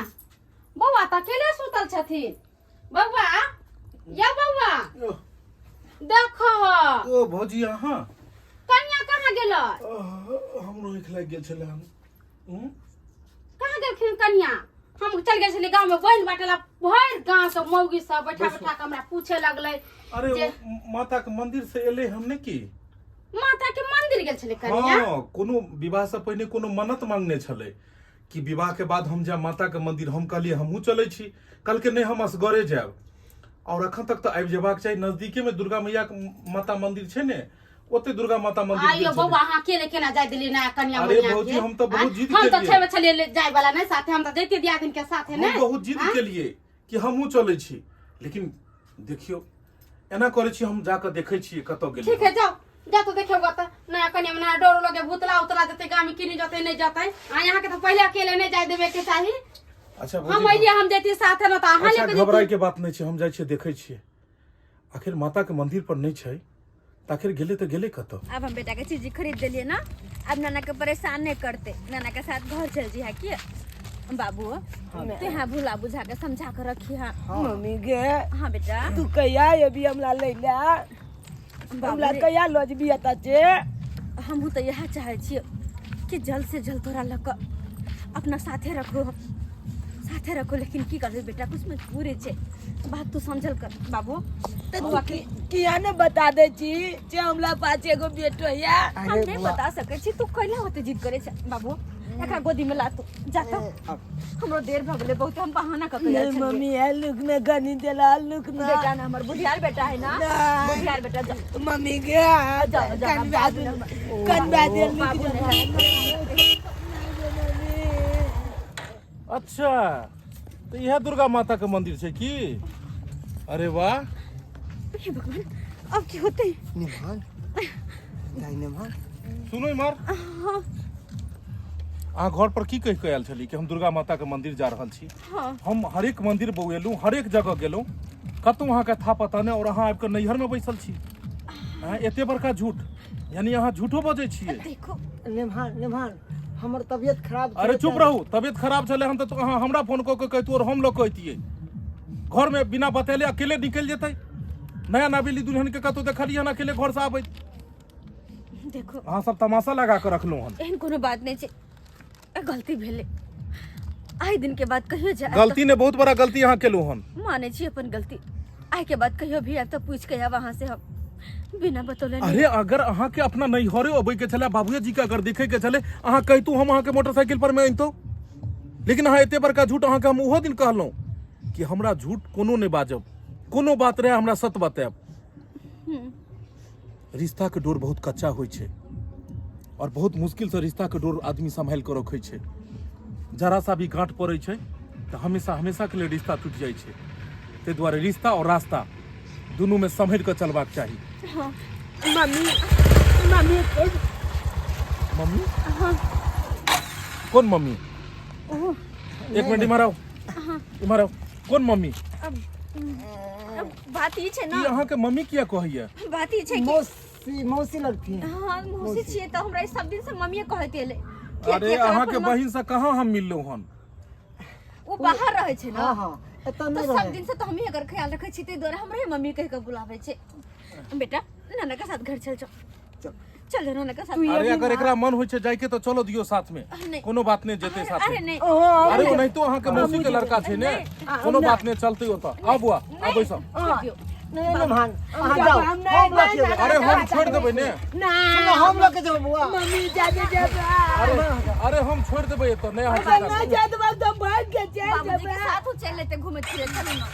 बौआ तऽ अकेले सुतल छथिन। बौआ या बौआ देखो। ओ भौजी, अहाँ? कनिया कहाँ गेलै? हमरो आँखि लागि गेल छलै हन। कहाँ गेलखिन कनिया? हम चल गेल छलियै गाँव में बहिन बाटे ला, भरि गाँव के मौगी सब बैठा बैठा के हमरा पूछे लगलै। अरे जे ओ माता के मंदिर से एलै हम ने की। माता के मंदिर गेल छलै कनिया? हाँ, कोनो विवाह से पहिने कोनो मन्नत मांगने छलै कि विवाह के बाद हम जायब माता के मंदिर। हम कहलियै हमहूँ चलै छी, कहलकै नहि हम असगरे जायब। और अखन तक तऽ आबि जेबाक चाही, नजदीके में दुर्गा मैया के माता मंदिर छै ने, ओते दुर्गा माता मंदिर आइयो गेल छलै। बौआ, अहाँ अकेले केना जाय देलियै नया कनिया अरे मनिया भौजी, के? हम तऽ बहुत आँय? जिद हम तऽ केलियै। छेबे छलियै जाय वाला नहि साथे, हम तऽ जैतियै दियादिन के साथे। हम नहि बहुत जिद आँय? केलियै कि हमहूँ चलै छी, लेकिन देखियौ एना करै छी, हम जाकऽ देखै छियै कतऽ गेलै। ठीक है, जाओ जा तो देखियो तऽ नया कनिया मना डरो लगे, भूतला उतला देते गाम में, किनी जते नहीं जते। आ यहाँ के तो पहले अकेले नहीं जाय देवे के चाही। अच्छा हम भौजी, अइलियै, हम जैतियै साथे न तऽ अहाँ अच्छा लेके घबराय जैतियै। के बात नहि छै, हम जाइ छियै देखै छियै। आखिर माता के मंदिर पर नहि छै तऽ आखिर गेलै तऽ गेलै कतऽ? अब हम बेटा के चीज खरीद देलिए ना, अब नाना के परेशान नहीं करते, नाना के साथ घर चल जी है कि बाबू तू यहाँ भुला बुझा के समझा के रखी। हाँ मम्मी गे। हाँ बेटा। तू कहिया अभी हमरा लैला? बाबू हमरा रे, कहिया लऽ जेबी एतऽ से? हमहूँ तऽ इएह चाहै छियै कि जल्द से जल्द तोरा लऽ कऽ अपना साथे रखो, हम साथे रखो, लेकिन की करबै बेटा, कुछ मजबूरी छै। बात तू समझल कर बाबू। तऽ तू बौआ के किया ने बता दै छी जे हमरा पास एगो बेटो या? हम अरे नहीं बौआ। बता सकै छी, तू कैला होते जिद करे छै बाबू? एकरा गोदी में ला तू जा तो, हमरो देर भऽ गेलै बहुत, हम बहाना कऽ के आयल नहीं छलियै। मम्मी है, लुक ने गनी देला, लुक ना। बेटा ना हमर बुधियार बेटा है ना। नहीं। बुधियार बेटा जा। मम्मी गे, जाओ, जाओ, कनवा बाबू दे, ने हमर- कनवा दे, लुक बाबू जा। ने। अच्छा तऽ इएह दुर्गा माता के मंदिर छै की? अरे वाह। हे भगवान, अब की होतै? निभान दाइ, निभान। सुनो इमहर, अहाँ घर पर की कहि कऽ आयल छली कि हम दुर्गा माता के मंदिर जा रहल छी? हाँ। हम हरेक मंदिर बौएलहुँ, हरेक जगह गेलहुँ, कतहु अहाँके था पता नहि, और अहाँ आबि कऽ नैहरमे बैसल छी। अहाँ एते बड़का झूठ, यानी अहाँ झूठो बजै छियै? देखो निभान, निभान, हमर तबियत खराब अरे छलै चुप तें- रहू। तबियत खराब छलै हन तऽ अहाँ हमरा फोन कऽ के कहितहुँ और हम लऽ कऽ अइतियै। घरमे बिना बतेले अकेले निकलि जेतै? नया नवेली दुल्हन के कतहु देखलियै हन अकेले घरसँ आबैत? देखो, अहाँ सब तमाशा लगा कऽ रखलहुँ हन। एहन कोनो बात नहि छै, गलती भेलै, आइ दिन के बाद कहियो जाए। गलती ने, बहुत बड़ा गलती अहाँ केलहुँ हन। मानै छी अपन गलती, आइ के बाद कहियो भी आयब तऽ पूछि के आयब अहाँ से, हम बिना बतौले नहि। अरे अगर अहाँ के अपना नैहरे अबै के छलै, बाबूए जी के अगर देखे के छलै, अहाँ कहितहुँ, हम अहाँ के मोटरसाइकिल पर में अनितहुँ, लेकिन अहाँ एते बड़का झूठ। अहाँ के हम ओहो दिन कहलहुँ कि हमरा झूठ कोनो नहि बाजब, कोनो बात रहे हमरा सत बतायब। रिश्ता के डोर बहुत कच्चा होइ छै और बहुत मुश्किल से रिश्ता के डोर आदमी सम्हालि के रखै छै। जरा सा भी गांठ पड़ै छै तऽ हमेशा हमेशा के लिए रिश्ता टूटि जाइ छै। ताहि दुआरे रिश्ता आओर रास्ता दुनूमे सम्हरि कऽ चलबाक चाही। Mummy, mummy, mummy? कोन मम्मी? एक मिनट, इम्हर आउ, इम्हर आउ। कोन मम्मी? अब बात ई छै ई ना, अहाँके मम्मी किया कहैया? बात ई छै कि मौसी, मौसी लगती है। हाँ, मौसी छियै तऽ हमरा ई सब दिन से मम्मीए कहैत एलै। अरे, अहाँके बहिन से कहाँ हम मिललहुँ हन? ओ बाहर रहै छै ना। हाँ हाँ, एतऽ तऽ नहि सब रहै। दिन से तऽ हमही एकर ख्याल रखै छी, ताहि दुआरे हमरे मम्मी कहि कऽ बुलाबै छै। बेटा, नाना के साथ घर चल जाओ। चल। चल जाओ नाना के साथ। अरे, अगर एकरा मन होइ छै जायके तऽ चलो दियौ साथ में। नहीं। कोनो बात नहि, जेतै साथ अरे में। नहीं। अरे, ओनाहितो अहाँके मौसी के लड़का छै ने, कोनो बात नहि, चलतै ओतऽ। आउ बुआ, आउ, बैसब। छोड़ दियौ। नहीं नहीं भान, अहाँ जाओ, हम नहीं हम लऽ के जेबै। अरे, हम छोड़ि देबै ने। ना। सुनू, हम लऽ के जेबै बौआ। मम्मी, जादे जेबै। अरे अरे, हम छोड़ि देबै एतऽ, नहि अहाँ चिंता नहि करू। जाय देबै तऽ भागि के चलि बाबूजी जेबै। के साथ ओ चलि लेतै घूमे फिरे, चलू ना।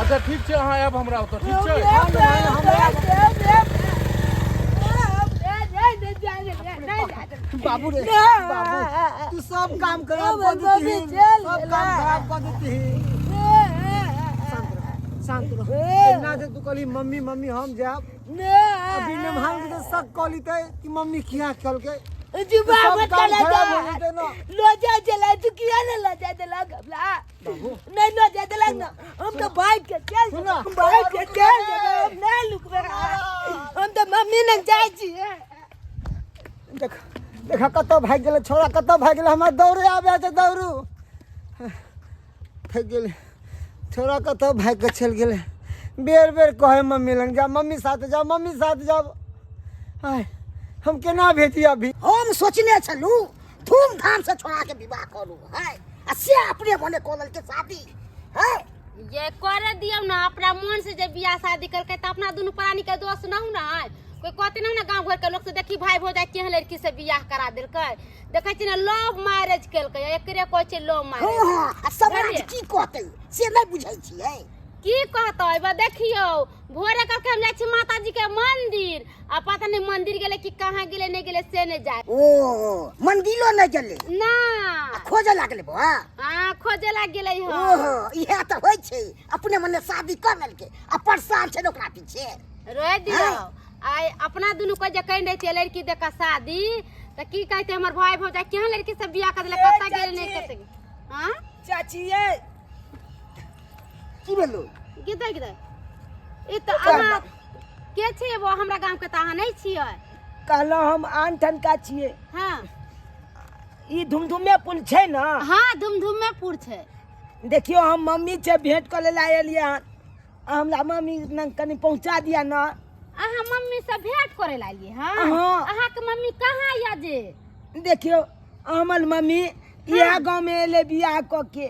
अच्छा, ठीक छै, अहाँ आयब हमरा ओतऽ, ठीक छै? बाबू रे बाबू, तू सब काम खराब कर देती सब काम खराब कर देती। शांत रह, शांत रह। एना जे तू कहली मम्मी मम्मी, हम जायब अभी नमहाल के शक कऽ लेतै कि मम्मी किया कहलकै। जुबा सब मत काम चला खराब जा। हो जेतै ना। लोजा चला, तू किया ना लजा देलक हमरा? नहीं लजा देलक ना, हम तो भाग के चल सुना। हम भाग के चल जेबै, हम नहीं लुकबै, हम तो मम्मी लग जाइ छियै। देख देख, कतऽ भागि गेलै छोड़ा, कतऽ भागि गेलै? हमरा दौड़े आबै छै, दौड़ू। भागि गेलै छोड़ा, कतऽ भागि कऽ चलि गेलै? बेर बेर कहै मम्मी लग जा, मम्मी साथ जाओ, मम्मी साथ जाओ। आय, हम केना भेजी अभी? हम सोचने छलहुँ धूमधाम से छोड़ा के विवाह करू है, आ से अपने मने कऽ लेलकै शादी है। ये करे दियौ ना, अपना मन से जे बियाह शादी करके तऽ अपना दुनू प्राणी के दोष न हो ना। कोई कहते ना गांव घर के लोग से, देखी भाई भौजाई केहन लड़की से बियाह करा देलकै, देखै छी ना लव मैरिज केलकै, एकरे कहै छै लव हँ मैरिज। हँ, आ समाज की कहतै से नहि बुझै छियै। की कहतै? बा देखियौ, भोरे करके हम जाइ छी माताजी के मंदिर, आ पता नहीं मंदिर गेलै कि कहाँ गेलै, नहीं गेलै से नहीं जाए। ओ, मंदिरो नहि गेलै? ना। आ खोजऽ लागलै बौआ? हाँ, खोजे लाग गेलै हँ। ओहो, इएह तऽ होइ छै, अपने मने शादी कऽ लेलकै आ परेशान छै ने ओकरा पीछे। रोय दियौ, आइ अपना दुनू को जे कहने छियै लड़की देख कऽ शादी, तऽ की कहते हमर भाई भौजाई केहन लड़की सब बियाह कर देलक, कतऽ गेलै, नहीं कतऽ गेलै। हाँ। चाची ये। की भेलौ? गिदे गिदे, ई तऽ अहाँ के छियै? वो हमरा गाँव के तऽ अहाँ नहीं छियै। कहलहुँ हम आन ठनका छियै। हाँ। ई धुमधुमे पुल छै ने? हाँ, धुमधुमेपुर छै। देखियौ, हम मम्मी से भेंट करे ला एलियै हन, हमरा मम्मी लग कनि पहुँचा दिया ना। अहाँ मम्मी से भेंट करे ला एलियै? हाँ। हाँ। अहाँके मम्मी कहाँ यऽ जे? देखियौ, हमर मम्मी इएह गाँव में एलै बियाह कऽ के।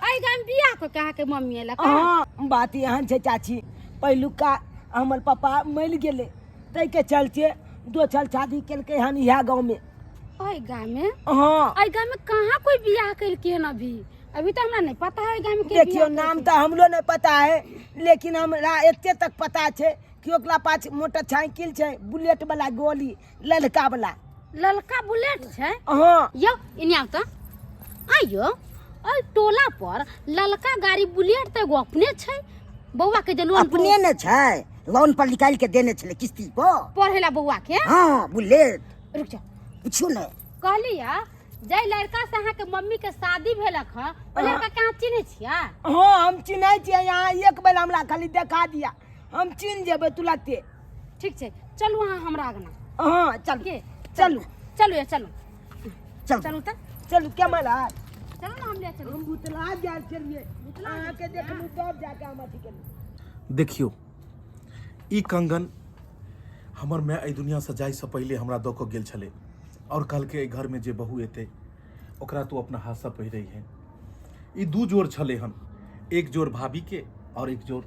एहि गाँव में बियाह कऽ के अहाँके मम्मी एलक? हाँ, बात एहन छै चाची, पहिलुका हमर पापा मरि गेलै, ताहिके चलते दोसर शादी केलकै हन इएह गाँव में। एहि गाँव में? हाँ। एहि गाँव में कहाँ कोई बियाह केलकै हन अभी? अभी तऽ हमरा नहीं पता है एहि गाँव में के देखियौ, बियाह नाम केलकै। तऽ हमरो नहि पता है, लेकिन हमरा एते तक पता छै कि ओकरा पास मोटरसाइकिल छै, बुलेट वाला गोली, ललका वाला। ललका बुलेट छै? हाँ। यौ, इने आउ तऽ। आइयो एहि टोला पर ललका गाड़ी बुलेट तऽ एगो अपने छै, बौआ के जे लोन पर- अपने ने छै, लोन पर निकालि के देने छलै किस्ती पर। पढ़े ला बौआ के? हँ, बुलेट। रुक जाओ। पुछियौ ने। कहली या, जाहि लड़का से अहाँके मम्मी के शादी भेलक हँ, ओ लड़का के अहाँ चिन्है छियै? हाँ, हम चिन्है छियै। यहाँ एक बेर हमरा खाली देखा दिया, हम चिन्ह जेबै तुरन्ते। ठीक छै, चलू अहाँ हमरा अगना। हाँ, चलू। के? चलू। चलू या चलू। चल। चलू तऽ। चलू केमहर? चलू ने, हम ले चलू। हम भुतला गेल छलियै, अहाँके देखलहुँ तब जाके हम अथी केलहुँ। देखियौ, ई कंगन हमर माय एहि दुनिआँसँ जाइसँ पहिले हमरा दऽ कऽ गेल छलै आओर कहलकै, एहि घरमे जे बहू एतै ओकरा तू अपना हाथसँ पहिरै है। ई दू जोड़ छलै हन, एक जोड़ भाभीके आओर एक जोड़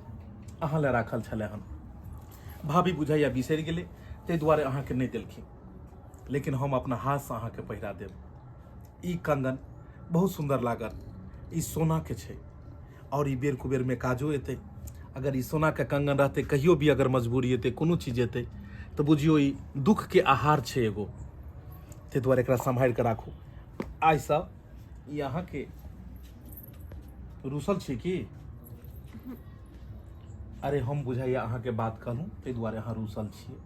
अहाँ लए राखल छलै हन। भाभी बुझाइया बिसरि गेलै, ताहि दुआरे अहाँके नहि देलखिन, लेकिन हम अपना हाथसँ अहाँके पहिरा देब। ई कंगन बहुत सुन्दर लागत। ई सोनाके छै आओर ई बेर कुबेरमे काजो एतै। अगर ई सोनाके कंगन रहतै, कहियो भी अगर मजबूरी एतै, कोनो चीज एतै, तऽ बुझियौ ई दुःखके आहार छै एगो। ताहि दुआरे एकरा सम्हारि कऽ राखू। आइसँ ई अहाँके। रुसल छी की? अरे हम बुझाइए अहाँके बात कहलहुँ, ताहि दुआरे अहाँ रूसल छियै।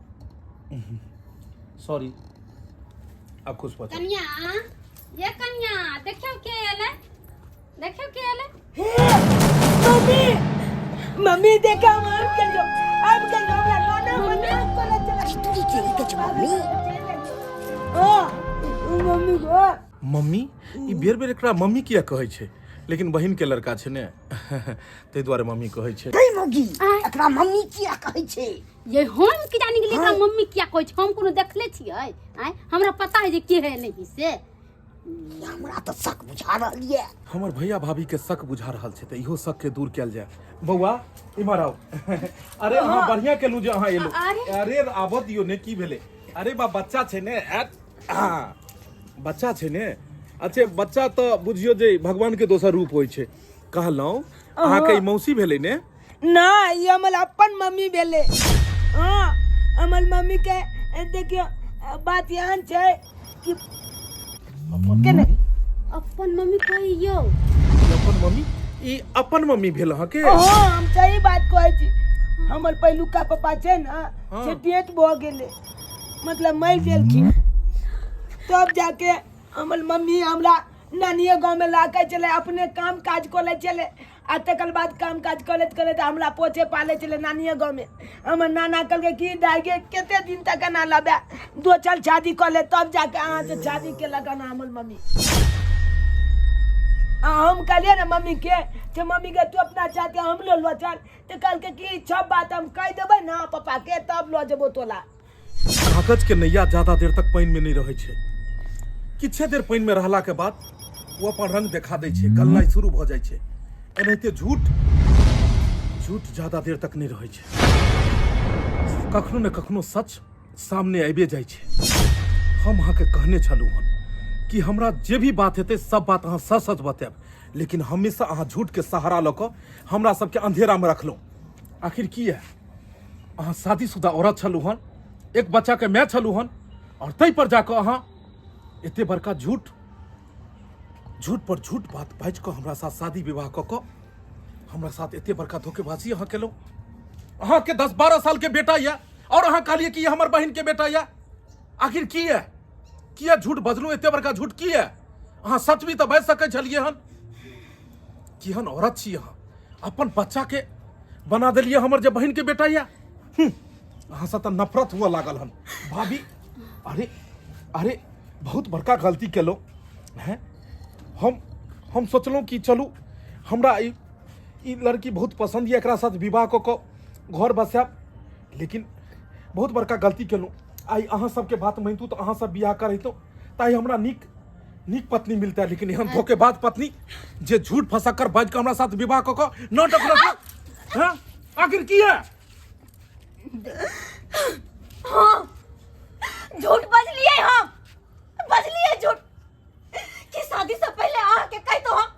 सॉरी। आब खुश भऽ जाउ। कनिया, ये कनिया, देखियौ के एलै, देखियौ के एलै। हे मम्मी, मम्मी देखा, हम आबि गेलियौ, आबि गेलियौ। हमरा नाना मम्मी कोला चला। अरे तू के कहै छै मम्मी? हां मम्मी गो। मम्मी, ई बेर बेर एकरा मम्मी किया कहै छै? लेकिन बहिन के लड़का छै ने, ताहि दुआरे मम्मी कहै छै। गै मौगी, एकरा मम्मी किया कहै छै? ये हम की जानी गेलियै एकरा मम्मी किया कहै छै? हम कोनो देखले छियै? आँय, हमरा पता है जे के है नहीं से। हमरा तऽ शक बुझा रहल ये। हमर भैया भाभी के शक बुझा रहल छै, तऽ इहो शक के दूर कयल जाय। बौआ, इम्हर आउ। अरे अहाँ बढ़िया केलहुँ जे अहाँ एलहुँ। अरे। अरे आबऽ दियौ ने, की भेलै? अरे बा, बच्चा छै ने। आयत, हाँ, बच्चा छै ने। अच्छे, बच्चा तऽ बुझियौ जे भगवान के दोसर रूप होइ छै। कहलहुँ, अहाँके ई मौसी भेलै ने? ना, ई हमर अपन मम्मी भेलै। हाँ, हमर मम्मी के देखियौ, बात एहन छै कि के नहि। अपन मम्मी कहियौ। ई अपन मम्मी, ई अपन मम्मी भेल अहाँके? हाँ, हम सही बात कहै छी। हमर पहिलुका पप्पा छै ने, से डेथ भऽ गेलै, मतलब मरि गेलखिन। तब जाके हमर मम्मी हमरा नानिए गाँवमे लऽ के चले, अपने काम काज कऽ लै छलै आ तकर बाद काम काज करैत करैत हमरा पोछे पालै छलै नानिए गाँवमे। हमर नाना कहलकै कि दाइ गे, कते दिन तक एना लबै? दोसर शादी कऽ ले। तब जाके अहाँसँ शादी केलक हन हमर मम्मी। आ हम कहलियै ने मम्मीके जे मम्मीके तू अपना चाहते हमरो लऽ चल, तऽ कहलकै कि सब बात हम कहि देबै ने पप्पाके, तब लऽ जेबो तोला। कागज के नैया ज्यादा देर तक पानि में नहीं रहै छै। किछे देर पानि में रहला के बाद ओ अपन रंग देखा दै छै, गलनाइ शुरू भऽ जाइ छै। एनाहिते झूठ, झूठ ज्यादा देर तक नहीं रहै छै। कखनो ने कखनो सच सामने आबिए जाइ छै। हम अहाँके कहने छलहुँ हन कि हमरा जे भी बात हेतै, सब बात अहाँ सच सच बतायब, लेकिन हमेशा अहाँ झूठ के सहारा लऽ कऽ हमरा सबके अंधेरा में रखलहुँ। आखिर की है? अहाँ शादीशुदा औरत छलहुँ हन, एक बच्चाके माय छलहुँ हन, आओर ताहि पर जाकऽ अहाँ एते बड़का झूठ, झूठ पर झूठ बात बाजि कऽ हमरा साथ शादी विवाह कऽ कऽ हमरा साथ एते बड़का धोखेबाजी अहाँ केलहुँ। अहाँके 10-12 साल के बेटा यऽ और अहाँ कहलियै कि ई हमर बहिन के बेटा यऽ। आखिर की यऽ? किया झूठ बजलहुँ? एते बड़का झूठ किया? अहाँ सच भी तऽ बाजि सकै छलियै हन। केहन औरत छी अहाँ, अपन बच्चा के बना देलियै हमर जे बहिन के बेटा यऽ। अहाँ से तऽ नफरत हुअ लागल हन भाभी। अरे अरे, बहुत बड़का गलती केलहुँ हैं हम। सोचलहुँ कि चलू, हमरा ई ई लड़की बहुत पसंद यऽ, एकरा साथ विवाह कऽ कऽ घर बसायब, लेकिन बहुत बड़का गलती केलहुँ। आइ अहाँ सबके बात मानितहुँ तऽ अहाँ सब बियाह करैतहुँ तऽ आइ हमरा नीक नीक पत्नी मिलता है, लेकिन एहन धोखेबाज पत्नी जे झूठ फंसा कर बाजि कऽ हमरा साथ विवाह कऽ कऽ नाटक रखलक हैं। आखिर की है? हाँ, झूठ बजलिए, हम बजलिए झूठ कि शादी से पहले अहाँ के कह तो हम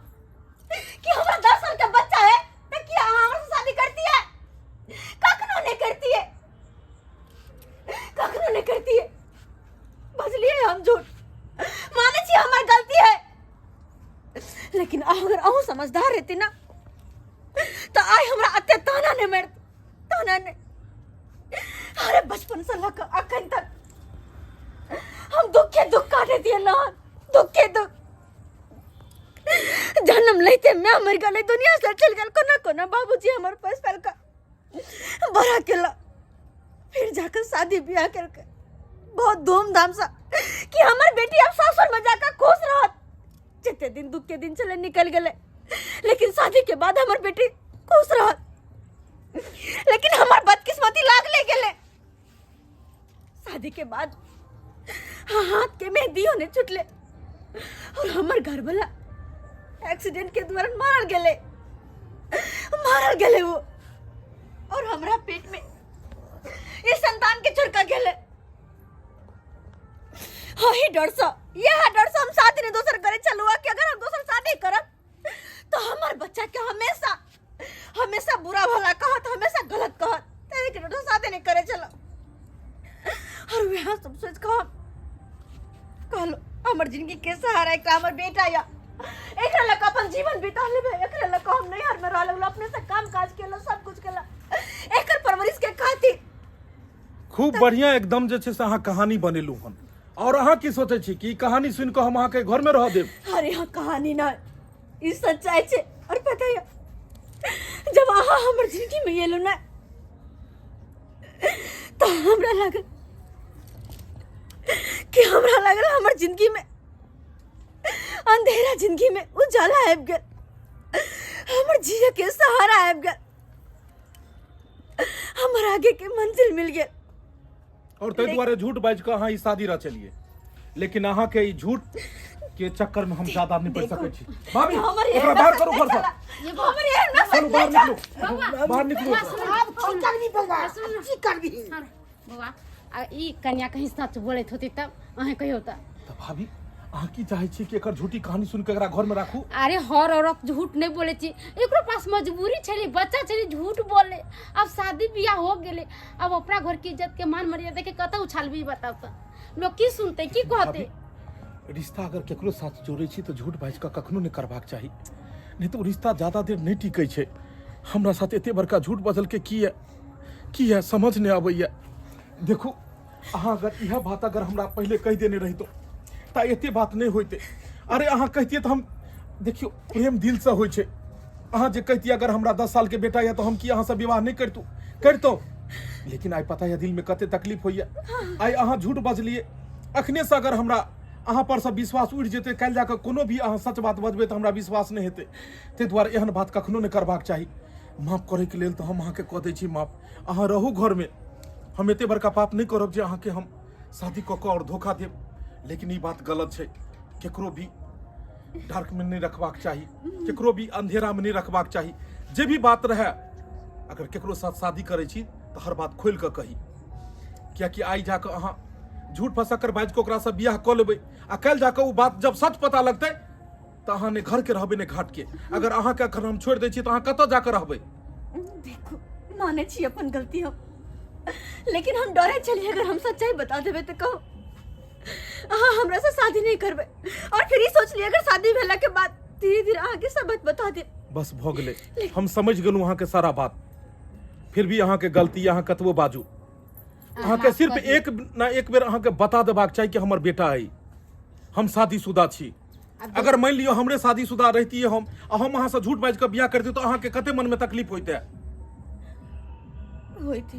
कि हमरा 10 साल का बच्चा है, तो क्या अहाँ हमरा से शादी करती है? कखनो नहीं करती है, कखनो नहीं करती है। बजलिए हम झूठ, माने छी हमर गलती है, लेकिन अगर अहूँ समझदार रहती ना तो आइ हमरा अते ताना नहीं मारत, ताना नहीं। अरे बचपन से लग अखन तक हम दुख के दुख काटे दिए ना, दुख के दुख। जन्म लेते मैं मर गए, दुनिया से चल गल, कोना कोना बाबूजी हमर पैस फैल का बड़ा केला, फिर जाकर शादी ब्याह करके बहुत धूमधाम से कि हमर बेटी अब सासुर में जाकर खुश रहत। जितने दिन दुख के दिन चले निकल गए, लेकिन शादी के बाद हमर बेटी खुश रहत, लेकिन हमर बदकिस्मती लाग ले गेले। शादी के बाद हाथ के मेहंदी होने छुटले और हमर घर वाला एक्सीडेंट के दौरान मारल गेले, मारल गेले वो, और हमरा पेट में ये संतान के छुड़का गेले। वही डर से, यह डर से हम शादी नहीं दोसर करे चलुआ कि अगर हम दोसर शादी करब तो हमार बच्चा के हमेशा हमेशा बुरा भला कहत, हमेशा गलत कहत, तेरे के डर से शादी नहीं करे चलो। और वह सब सोच के हम कहलो हमर जिंदगी के सहारा एक हमर बेटा या, एकरा लग अपन जीवन बिता लेबे, एकरा लग हम नैहर में रह लगलो, अपने से काम काज केलो, सब कुछ केलो, परवरिश के खातिर। खूब बढ़िया एकदम जे छै से अहाँ कहानी बनेलहुँ हन। और अहाँ की सोचै छी कि ई कहानी सुनि कऽ हम अहाँके घरमे रहऽ देब? अरे हाँ, कहानी ना, ई सच्चाई छै। और पता है जब अहाँ हमर जिंदगी में एलहुँ ना तो हमरा लागल कि हमरा लागल हमर जिंदगी में अंधेरा जिंदगी में उजाला आबि गेल, हमर जिया के सहारा आबि गेल, हमर आगे के मंजिल मिल गेल। और ताहि दुआरे झूठ बाजि कऽ अहाँ ई शादी रचलियै, लेकिन अहाँके ई झूठ के चक्कर में हम ज्यादा नहीं पड़ सकै छी। भाभी हमर ओकरा एहन बाहर करू घर से। हमर एहन ना चलू बाहर निकलू, बाहर निकलू। आब की करबी बौआ, की करबी? बौआ, आ ई कन्या कहीं सच बोलैत होती तब अहें कहियो तऽ। तऽ भाभी अहाँ की चाहै छी कि एकर झूठी कहानी सुनि कऽ एकरा घरमे राखू? अरे हर औरत झूठ नहीं बोले छी, एकरो पास मजबूरी छलै, बच्चा छलै, झूठ बोले। अब शादी बियाह हो गेलै, अब अपना घर के इज्जत के मान मर्यादा के कतऽ उछालबी बताउ तऽ? लोग की सुनते, की कहते? भाभी, रिश्ता अगर केकरो साथ जोड़ै छी तऽ झूठ बाजि कऽ कखनो नहि करबाक चाही, नहि तऽ ओ रिश्ता ज्यादा देर नहि टिकै छै। हमरा साथ एते बड़का झूठ बजलकै किया किया समझ नहि अबैया। देखू अहाँ अगर इएह बात अगर हमरा पहिले कहि देने रहितहुँ तऽ एते बात नहि होइते। अरे अहाँ कहितियै तऽ हम, देखियौ प्रेम दिलसँ होइ छै, अहाँ जे कहितियै अगर हमरा 10 सालके बेटा यऽ तऽ हम की अहाँसँ विवाह नहि करितहुँ? करितहुँ। लेकिन आइ पता यऽ दिलमे कते तकलीफ होइए। आइ अहाँ झूठ बजलियै, अखनेसँ अगर हमरा अहाँ परसँ विश्वास उठि जेतै, काल्हि जाकऽ कोनो भी अहाँ सच बात बजबै तऽ हमरा विश्वास नहि हेतै। ताहि दुआरे एहन बात कखनो नहि करबाक चाही। माफ करैके लेल तऽ हम अहाँके कऽ दै छी माफ, अहाँ रहू घरमे। हम एते बड़का पाप नहि करब जे अहाँके हम शादी कऽ कऽ आओर धोखा देब, लेकिन ई बात गलत छै। केकरो भी डार्क में नहि रखबाक चाही, केकरो भी अंधेरा में नहि रखबाक चाही। जे भी बात रहे अगर केकरो साथ शादी करै छी तऽ हर बात खोलि कऽ कही, कियाकि आइ जाकऽ अहाँ झूठ फंसा कर बाजि कऽ ओकरासँ बियाह कऽ लेबै आ काल्हि जाकऽ ओ बात जब सच पता लगतै तऽ अहाँ ने घरके रहबै ने घाटके। अगर अहाँके अखन हम छोड़ि दै छी तऽ अहाँ कतऽ जाकऽ रहबै? देखू मानै छी अपन गलती हम, लेकिन हम डरे छलियै अगर हम सच्चाई बता देबै तऽ कहू अहाँ हमरा से शादी नहीं करबै, और फिर ई सोचलियै अगर शादी भेला के बाद धीरे धीरे अहाँके सब बात बता देब। बस भऽ गेलै, हम समझ गेलहुँ अहाँके सारा बात। फिर भी अहाँके गलती, अहाँ कतबो बाजू, अहाँके सिर्फ एक ना एक बेर अहाँके बता देबाक चाही कि हमर बेटा अइ, हम शादीशुदा छी। अगर मान लियौ हमरे शादीशुदा रहितियै हम आ हम अहाँसँ झूठ बाजि कऽ बियाह करतियै तऽ अहाँके कते मनमे तकलीफ होइते? होइते।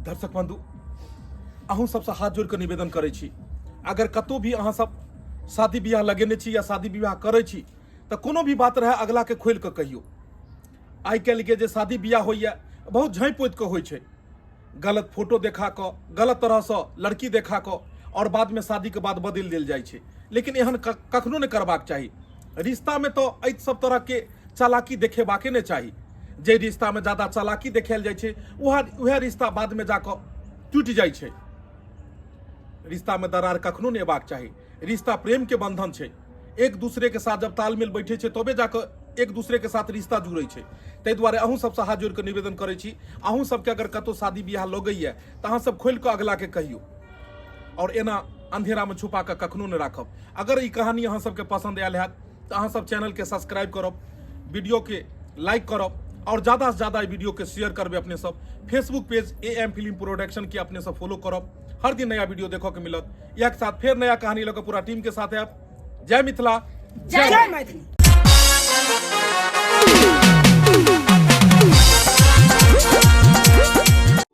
दर्शक बंधु, अहूँ सबसँ हाथ जोड़ि कऽ निवेदन करै छी, अगर कतौ भी अहाँ सब शादी बियाह लगेने छी या शादी विवाह करै छी तऽ कोनो भी बात रहए अगलाके खोलि कऽ कहियौ। आइ काल्हिके जे शादी बियाह होइए बहुत झाँपि पोति कऽ होइ छै, गलत फोटो देखा कऽ, गलत तरहसँ लड़की देखा कऽ, आओर बादमे शादीके बाद बदलि देल जाइ छै। लेकिन एहन कखनो नहि करबाक चाही। रिश्तामे तऽ एहि सब तरहके चालाकी देखेबाके नहि चाही। जे रिश्तामे ज्यादा चालाकी देखायल जाइ छै वएह रिश्ता बादमे जाकऽ टूटि जाइ छै। रिश्तामे दरार कखनो नहि अयबाक चाही। रिश्ता प्रेमके बंधन छै, एक दूसरे के साथ जब तालमेल बैठे छै तबे जाकऽ एक दूसरे के साथ रिश्ता जुड़ै छै। ताहि दुआरे अहूँ सबसँ हाथ जोड़ि कऽ निवेदन करै छी, अहूँ सबके अगर कतहु शादी बियाह लगैए तऽ अहाँ सब खोलि कऽ अगलाके कहियौ और एना अंधेरामे छुपा कऽ कखनो नहि राखब। अगर ई कहानी अहाँ सबके पसन्द आयल हैत तऽ अहाँ सब चैनलके सब्सक्राइब करब, वीडियोके लाइक करब और ज़्यादा से ज़्यादा वीडियो के शेयर करबे अपने सब। Facebook page A M film production के अपने सब फॉलो करब, हर दिन नया वीडियो देखो के मिलत। इएह के साथ फेर नया कहानी लऽ कऽ पूरा टीम के साथ आयब। जय मिथिला, जय मैथिली।